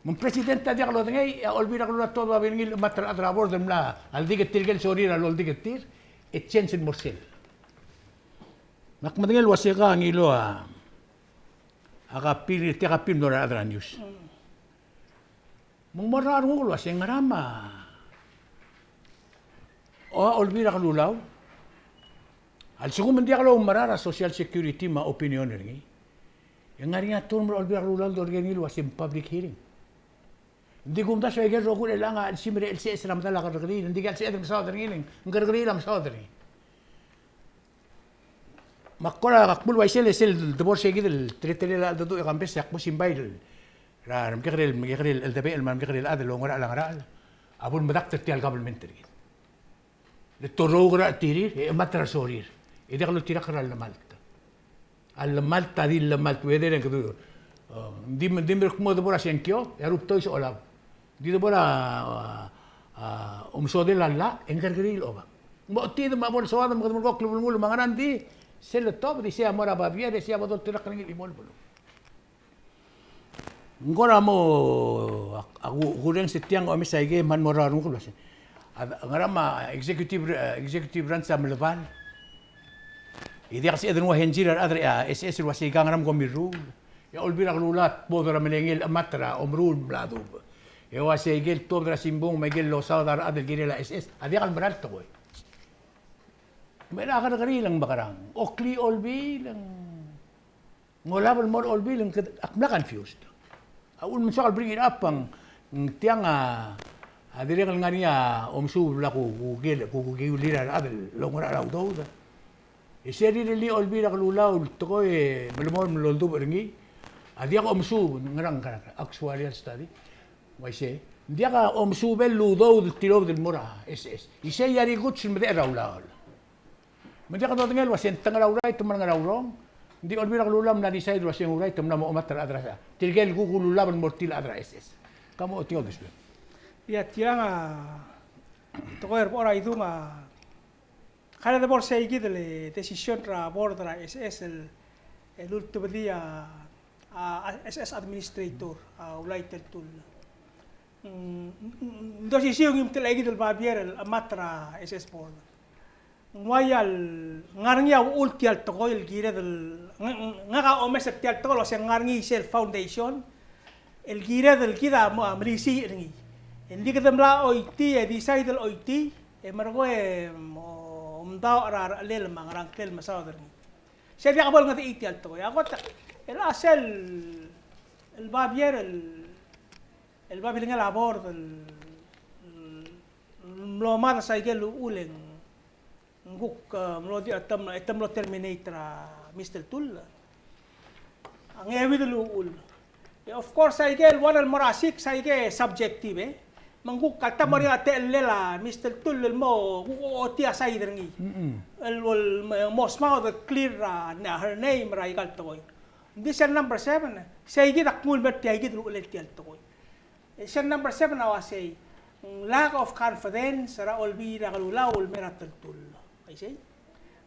Me ng president a diak lodengei, e a Olbiil er a Kelulau a tuobed a babilngir el chemat er a rechad er a board el mla, a ldik er tirke el sorir a loldik er tir, e change el mo er sel. Me ak medengei el uase ka ngiluu a, a copy, tia copy el mlo er a rechad er a news. Me ng mo er a renguk el uase ngera me a, o, a Olbiil er a Kelulau a lsekum ng diak loumerang a Social Security me a opinion er ngii, e ng ngar er ngii a term er a Olbiil er a Kelulau el dolekoi er ngii el uase ng public hearing. Ng di kumdasu aike el rokui el chelechang a chelsimer e chelseches er a medal a kerrekeriil, ng dikea chelseched el mesaod er ngii, le ng kerrekeriil a mesaod er ngii. Me ak kora, ak kmu el uaisei, e sel debo er sei kid el teletelel a cheldecheduch e kambes, e ak mo simbai er a remekekerei el, mekekerei el cheldebechel me a remekekerei el chad el oungerachel a ngerachel a bo lemedakt er tia el government er kid. Le te ourrouker a chetirir e chemat er a resorir, e diak loltirakl er a llemalt. A llemalt a di llemalt, whether e ng kede, e, ng di, ng di merekmo debo er a sengkio e a rubtois a olab. Ng di debo er a, a, a omesodel a llach e ng kerrekeriil a obang. Mo chetid me a bo lesoad me kede melekoi a klebelengul me a ngerang, di sel letobed e sei a mo er a babier e sei a bo doltirakl er ngii el chimo el beluu. Ng kora mo, a, a, ku-, kurrenges er tiang, omes aike me ng mo er a renguk el uase, a, ngera me a executive, e, executive branch a melebal? E diak el sebeched el nguu a henzi er a rechad er a, e, S S el uase ika ngera me kom mirruul? E a Olbiil er a Kelulau a tuobed er a melengel el chemat er a omeruul el mla dubech. E uase aike el tuobed er a simbung me aike el losaod a rechad el kirel a S S a diak el mera el tekoi. Me a kerrekeriil e ng mekerang? Oklii Olbiil e ng Ng olab el mo er a Olbiil, ng ked-, ak mla confused. A uchul me ng soak el bring it up a ng tiang a, a dirrek el ngar er ngii a omesuub el bla ku, ku, ku, ku, kukiulir a rechad el oungerachel a udoud. E se rirellii a Olbiil er a Kelulau el tekoi e melemolem el oldubech er ngii a diak a omesuub, ngerang, ngerang, actuarial study. Uaisei, ng diak a omesuub el udoud el tilobed el mo er a S S. Isei a di kuts el medechel er a ulaol. Me ng diak dodengei el uase ng tang er a uright me a ngar er a urong. Ng di Olbiil er a Kelulau a mla decide el uase ng uright e mla mo chemat er a chad er a, tirke el kuk ululab el mo er tir el chad er a S S. Ka mo ochotii a uldesuel. Ia tiang a tekoi er a bo er a idung a, kede bo er sei kid el decision er a board er a S S el, el ultebedii a, a, a S S administrator, a Ulai Teltull. Mm, mm, mm, ng di osisiu e ng di mtelechekid el babier el chemat er a S S board. Ng uaia el ngar er ngii a uchul tia el tekoi el kired el, ng-, ng-, ngak a omes er tia el tekoi el uase ng ngar er ngii sel foundation el kired el kid a mo-, a melisiich er ngii. E ng di kede mla choitii e decide el choitii e merekong e mo omdaoch er a rechelel me a ngerang el mesaod er ngii. Se diak bo lengedecheii tia el tekoi. A kot el a sel, el babier el el babilngel a board el, el mlo mad er a ikel uchul e ng kuk, e, mlo di, e te mlo, e te mlo terminate er a Mister Tull. A ngeuid el uchul. E, of course, a ikel one el mo er a six, a ike subjective, e. Me ng kuk a te mo er ngii a techellel a Mister Tull el mo kuk ochotii a side er ngii. Mm-mm. El, el mo smaod el clear er a, her name er a ikal tekoi. Ng di sel number seven, sei kid a knguu el mer tia kid el uchelel tia el tekoi. E sel number seven a uasei, ng lack of confidence er a Olbiil er a Kelulau el mer a teltull. Aisei.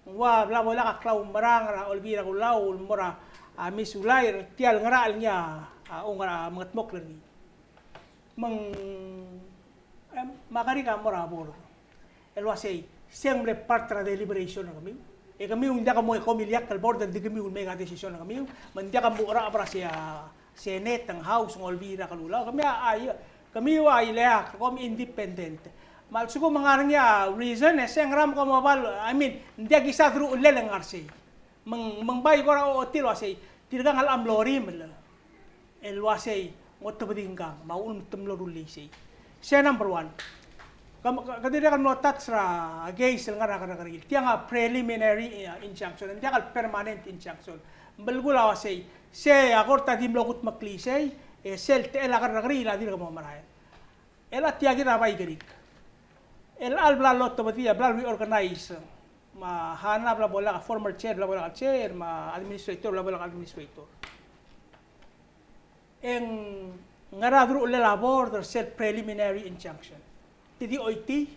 Ng ua bla bo lak a klaumerang er a Olbiil er a Kelulau el mo er a, a, mesulai er tia el ngerachel ngii a, a, ung er a mengedmokl er ngii. Me ng, em, me a kerik a mo er a board el uasei, se ng mle part er a deliberation er kemiu. E kemiu ng diak mo e komiliakl el board el di kemiu el make a decision er kemiu. Me ng diak mo er a, er a se, a, Senate, ng House, ng Olbiil er a Kelulau. Kemiu a, a, kemiu a ileakl, kom independent. Me a lsekum ng ngar er ngii a reason, e se ng ngera me kom obal, I mean, ng diak kisa deruchellel e ng ngar sei. Me ng, me ng bai kora ochotii el uasei, tirkang a locha mlo orimel el uasei, ng otebedii ngkang, me a uchul me te mlo rullii sei. Se number one. Ke, ke, ke dirrek el mlo touch er a case el ngar er a kerrekeriil. Tiang a preliminary, eh, injunction, ng diak el permanent injunction. Ng belkul a uasei, sei a kort a di mlo kudmeklii sei, e sel techel a kerrekeriil a dirk mo merael. El a tia kid a bai kerik. El chelecha el bla lotobedii, bla reorganize. Me a Hana bla bo lak a former chair, bla bo lak a chair, me a administrator, bla bo lak a administrator. E ng ngera deruchellel a board er sel preliminary injunction. Te di choitii,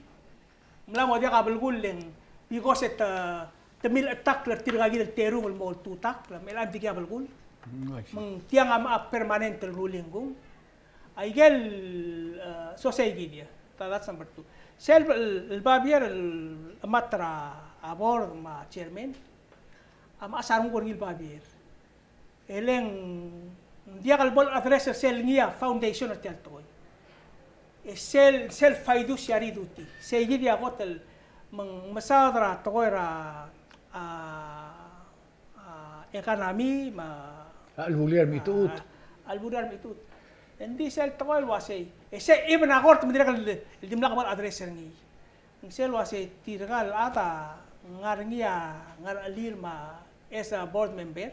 mla mo diak a belkul e ng, because e te, te milechetakl er tirka kid el terung el mo oltutakl, me chelechang ng dikea belkul. Mm, I see. Me ng tiang a, a permanent el ruling kung. Aikel, eh, so sei kid ia. Tha-, that's number two. Sel, el, el babier el chemat er a board me a chairman a mechas a renguk er ngii el babier. E le ng diak el bo el address er sel ngii a foundation er tia el tekoi. E sel, sel fiduciary duty. Sei kid a kot el me ng mesaod er a tekoi er a, a, a, economy, me a, a chelebulir a mechitechut. A, a chelebulir a mechitechut. Ng di sel tekoi el uasei. E sei, even a kort me ng dirrek el, el dimlak bo el address er ngii. Ng sel uasei tirka el chad a ngar er ngii a ngerechelir me a as a board member.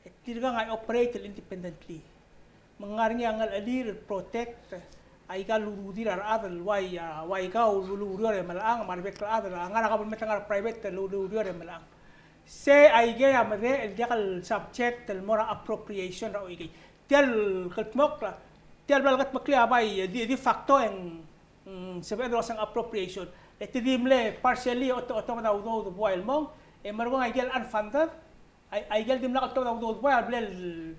E tirkang a operate el independently. Me ng ngar er ngii a ngerechelir el protect aika el ududir a rechad el ua, a, ua aika el ulureor e melechang, me a rebek el chad a ngar er a government, ngar er a private el ulureor e melechang. Se aike a medechel el diak el subject el mo er a appropriation er a oikei. Tia el kldmokl, tia el bla lekedmeklii a bai, e di, de facto e ng, mm, sebeched el uaseng appropriation. E te di mle partially oto-, otobed a udoud el buai el mong, e merekong aike el unfunded, ai-, aike el dimlak el otobed a udoud el buai a bla el,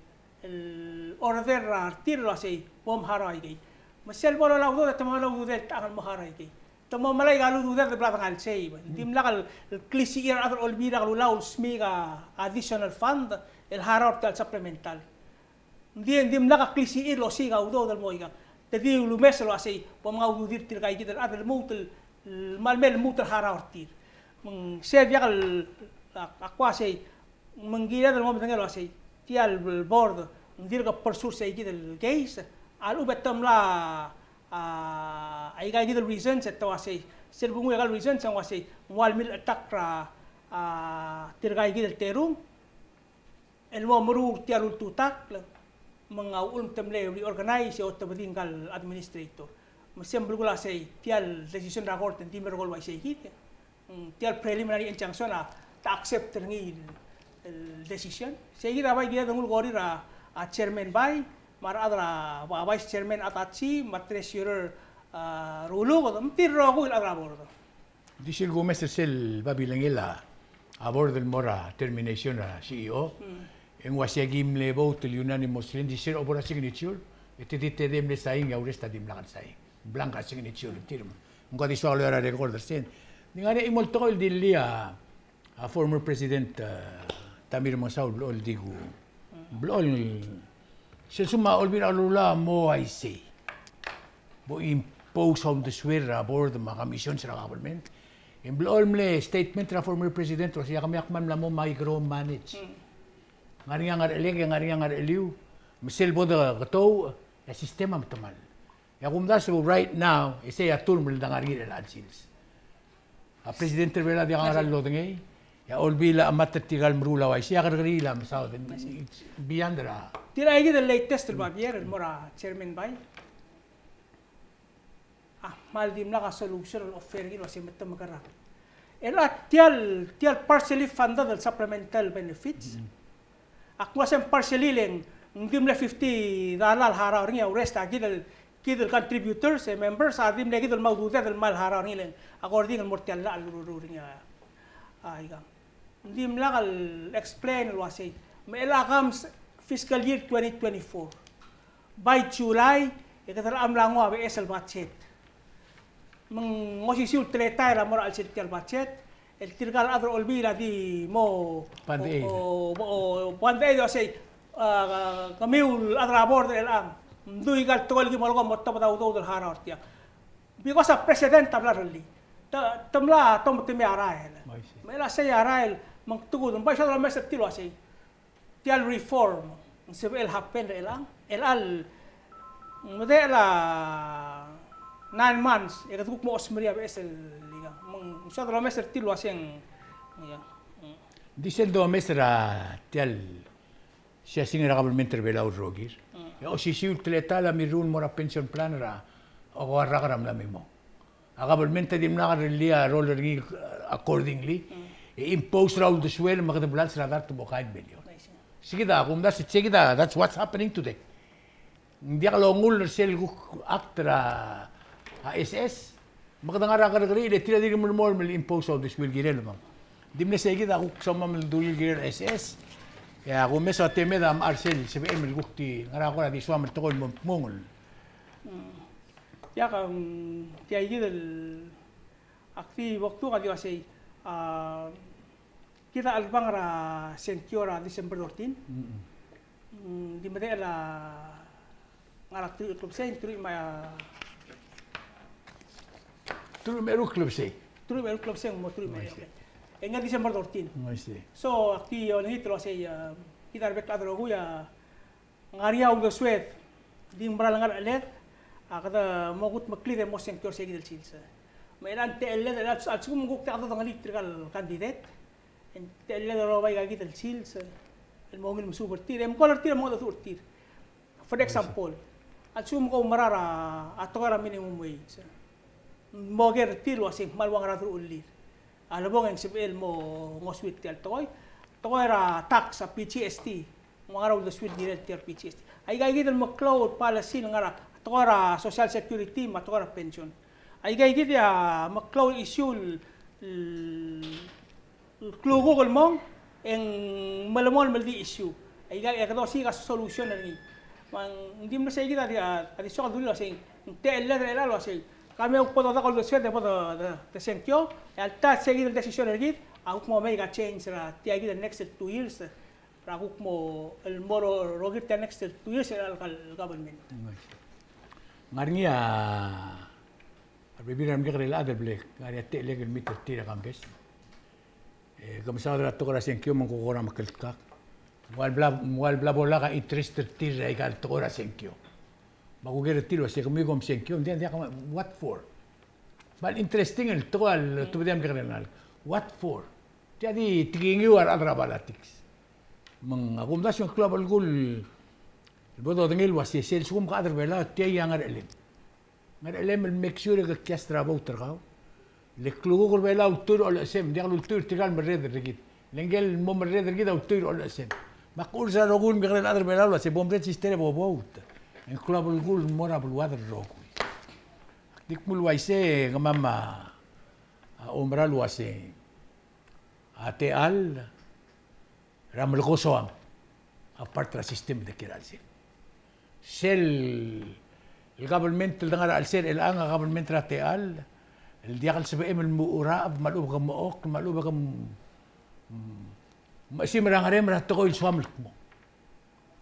el order er tir el uasei, bo mharau aikei. Me sel bo lolai a udoud, e te mo lolai a udoud el techang el mo harau aikei. Te mo melai aika el ududed el bla dengai el sei, mm, dimlak el, el klisichir a rechad er a Olbiil er a Kelulau el smiik a additional fund el harau er tia el supplemental. Ng di, ng dimlak a klisichir el osiik a udoud el mo ikang. Te di lumes el uasei, bo mengai a ududir tirka kid el chad el lmuut el, el, me a lmuut el harau er tir. Me ng sei diak el, a, ak uasei, me ng kired el mo medengei el uasei, tia el board, ng dirk pursue er sei kid el case, a lechub e te mla, a, aika kid el reasons e te uasei, sel bo nguu aika el reasons e ng uasei, ng ua le milechetakl er a, a, tirka kid el terung, el mo meruul er tia el ultutakl, me ng a uchul me te mle reorganize e otobedii ngka el administrator. Me se ng belkul a sei, tia el decision er a kort e ng di mle ko el uaisei kid. Mm, tia el preliminary injunction a te accept er ngii el, el decision. Sei kid a bai kired el nguu el korir a, a chairman bai, me a rechad er a, a vice chairman Atachi, me a treasurer, a, Ruluked, me tir el rokui el chad er a board. Di sel kumes er sel babilengel a board el mo er a termination er a C E O. Mm. E ng uaisei, aki mle vote el unanimously, di sel obo er a signature, e te di tedei mle sign, e a rest a dimlak el sign. Blank a signature er tir. Me ng ko di soak el loia er a record er sei. Ng di ngar er ngii a chimo el tekoi el dilii a, a former president, a, Tommy Remengesau el blechoel di ku. Blechoel, sel lsekum a Olbiil er a Kelulau a mo uaisei, bo impose a uldesuel er a board me a commissions er a government. E ng blechoel mle statement er a former president el uasei, a kemiu a kmal mla mo micromanage. Mm. Ngar er ngii a ngerechelek, ngar er ngii a ngerecheliu, me sel bo de ketouch, e a system a metemall. E a kumdasu e right now, e sei a term el de ngar er ngii er chelecha el sils. A president er a Belau a diak a ngera el lodengei, e a Olbiil a chemat er tirka el meruul a uaisei, e a kerrekeriil a mesaod, it's beyond er a. Tia kid el latest el babier el mo er a chairman bai. A kmal dimlak a solution el offer er ngii el uasei me te mekerang. El a tia el, tia el partially funded el supplemental benefits. Mm. Ak mo se ng partially le ng di mle fifty dollar el harau er ngii a rest a kid el, kid el contributors, e members, a di mle kid el mo ududed el mo harau er ngii le ng according el mo er tia el llach el ruru er ngii a, a, ikang. Ng dimlak el explain el uasei. Me chelecha el comes fiscal year twenty twenty-four. By July, e kede mla nguu a beches el budget. Me ng osisiu el teletael a mo er a chelsel tia el budget, el tirka el chad er a Olbiil a di mo band aid. O, o, o, band aid el uasei, a, kemiu el chad er a board er chelechang, mdu aika el tekoi el ki mo leko mo tobed a udoud el harau er tiang. Because a president a bla lerellii. Te, te mla, te mla, te mla er a rael. I see. Me chelecha sei a rael, me ng tekoi, me ng bai soad el omes er tir el uasei. Tia el reform, ng sebechel happen er chelechang, el chelecha el, ng medechel a nine months, e kede kuk mo osmerii a beches el ikang. Me ng soad el omes er tir el uasei, ikang. Di sel domes er a tia el siasing er a government er a Belau el rokir. Mm. E osisiu el teletael a mirruul el mo er a pension plan er a, a rak er a mla me mong. A government a dimlak lerellii a role er ngii accordingly. Mm. E impose er a uldesuel me kede blals er a dart el mo kain million. I see. Sei kid a kumdasu, sei kid a, that's what's happening today. Ng diak longull er sel kuk act er a, a S S. Me kede ngar er a kerrekeriil e tir a dirk melemolem el impose a uldesuel el kirel me ng di mle sei kid a kuk soam el dulii el kirel a S S. E a kumes a temed a mechar sel sebechem el kuk di ngar er a kora di soam el tekoi el mo mengol. Mm. Tia ka, mm, tia kid el ak di bo kdung a di uasei, a, kid a chelebangel er a sengkio er a December thirteen. Mm-mm. Mm, di medechel a ngar er a teruich el klebesei, teruich me a, teruich me a eru el klebesei. Teruich me a eru el klebesei, mo teruich me a eru. I see. Okay. E ng December thirteen. I see. So, ak di olengit el uasei, a, kid a rebek el chad el rokui a ngar er ngii a uldesued, di ng mera el ngar er a cheled, a kede mo kudmeklid e mo sengkio er se kid el sils. Me chelecha ng techelled, a lsekum ng kuk diak dodengelii tirka el candidate, e ng techelled el oba aika kid el sils el mo ungil mesuub er tir, e mkol er tir, e mo mengedecheduch er tir. For example, a lsekum ke oumera er a tekoi er a minimum wage, mo ker er tir el uasei ng kmal ua ngera deruchellir. A lebong e ng sebechel mo ngosuir tia el tekoi. Tekoi er a tax, a P G S T, ng ua ngera uldesuir el kirel tia el P G S T. Aika kid el meklou el policy el ngar er a tekoi er a Social Security me a tekoi er a pension. Aika kid a meklou el issue el, el klukuk el mong, e ng melemolem el di issue. Aika, e kede osiik a solution er ngii. Me ng di mle sei kid a di, a di soak el dulii el uasei, ng techelled er chelechang el uasei, ka me kuk bo dodak a uldesued e bo de, de, de sengkio, e alta sei kid el decision er kid a kuk mo make a change er a tia kid el next two years, er a kuk mo, el mo ro-, rokir tia el next two years er a chelecha el government. Ngar er ngii a, a rebebil er a remekekerei el chad el bla, ngar er ngii a techellek el meet er tir er a campaign. E, ke mesaod er a tekoi er a sengkio me ng kuk kora mekelkak. Ng ua le bla, ng ua le bla bo lak a interest er tir er aika el tekoi er a sengkio. Me a kuker er tir el uasei kemiu kom sengkio, ng diak, ng diak, what for? Kmal interesting el tekoi el tobedii a mekekerei el ngalek. What for? Tia di tekingiu a rechad er a politics. Me ng, a kumdasu e ng klou a belkul el bo dodengei el uasei sel lsekum ke chad er a Belau, tia a ngerechelem. Ngerechelem el make sure e ke cast er a vote er kau. Le klukuk er a Belau a ultuil er a olechesem, diak lultuil er tirka el merreder er kid. Le ngike el mo merreder er kid a ultuil er a olechesem. Me ak uchul er a rokui el mekekerei el chad er a Belau el uasei bo mregister e bo vote. E ng klou a belkul el mo er a beluad el rokui. Ak di kmo el uaisei e kemam a, a oumera el uasei a techall er a melekosoam a part er a system el de kiei er a chelsel. Sel government el de ngar er a chelsel er chelechang a government er a techall el diak el sebechem el mo uracheb me a lechub e ke mo, me a lechub e ke m-, mm, mechesim er a ngerem er a tekoi el soam el kmo.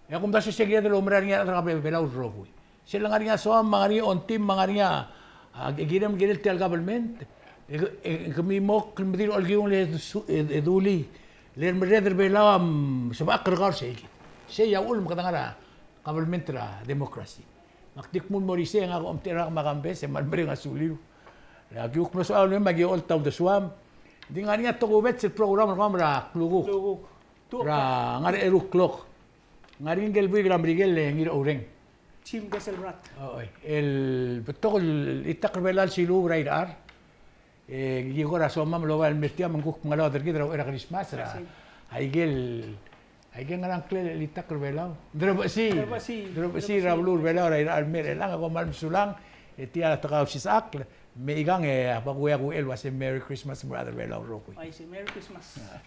E a kumdasu e sei kid el oumera er ngii a rechad er a Belau el rokui. Sel ngar er ngii a soam, me ngar er ngii a ontim, me ngar er ngii a, a, kirem el kirel tia el government, e, e, e kemiu a kmal di olkiung e, e, e dulii, le merreder er a Belau a, mm, sebechakl er kau er sei kid. Sei a uchul me kede ngar er a government er a democracy. Me ak di kmo el mo er isei e ngak a omtechei er ngak me a Kambes e kmal mereng a suliu. Aki kuk mlo soal me aki oltaut el soam. Di ngar er ngii a tokubets el program er kemam er a klukuk. Klukuk. Er a ngar er a eru el klok. Ngar er ngii ngike el buik er a Merikel e Ngiraureng. Jim Keselbrat. Oi, el betok el chitak er a Belau el siluub er a irechar. E, ng di kora somam el oba el mer tia me ng kuk mengelaod er kid er a uchei er a Krismas er a, aike el, aike el ngerang, ngklel el chelitakl er a Belau. Derbechesii. Derbechesii. Derbechesii er a beluu er a Belau er a, er a irechar el mei er chelechang, e kom kmal mesulang, e tia a ta kau sisechakl, me aikang e a bo kuiak uchei el uase Merry Christmas me a rechad er a Belau el rokui. Uaisei, Merry Christmas. A.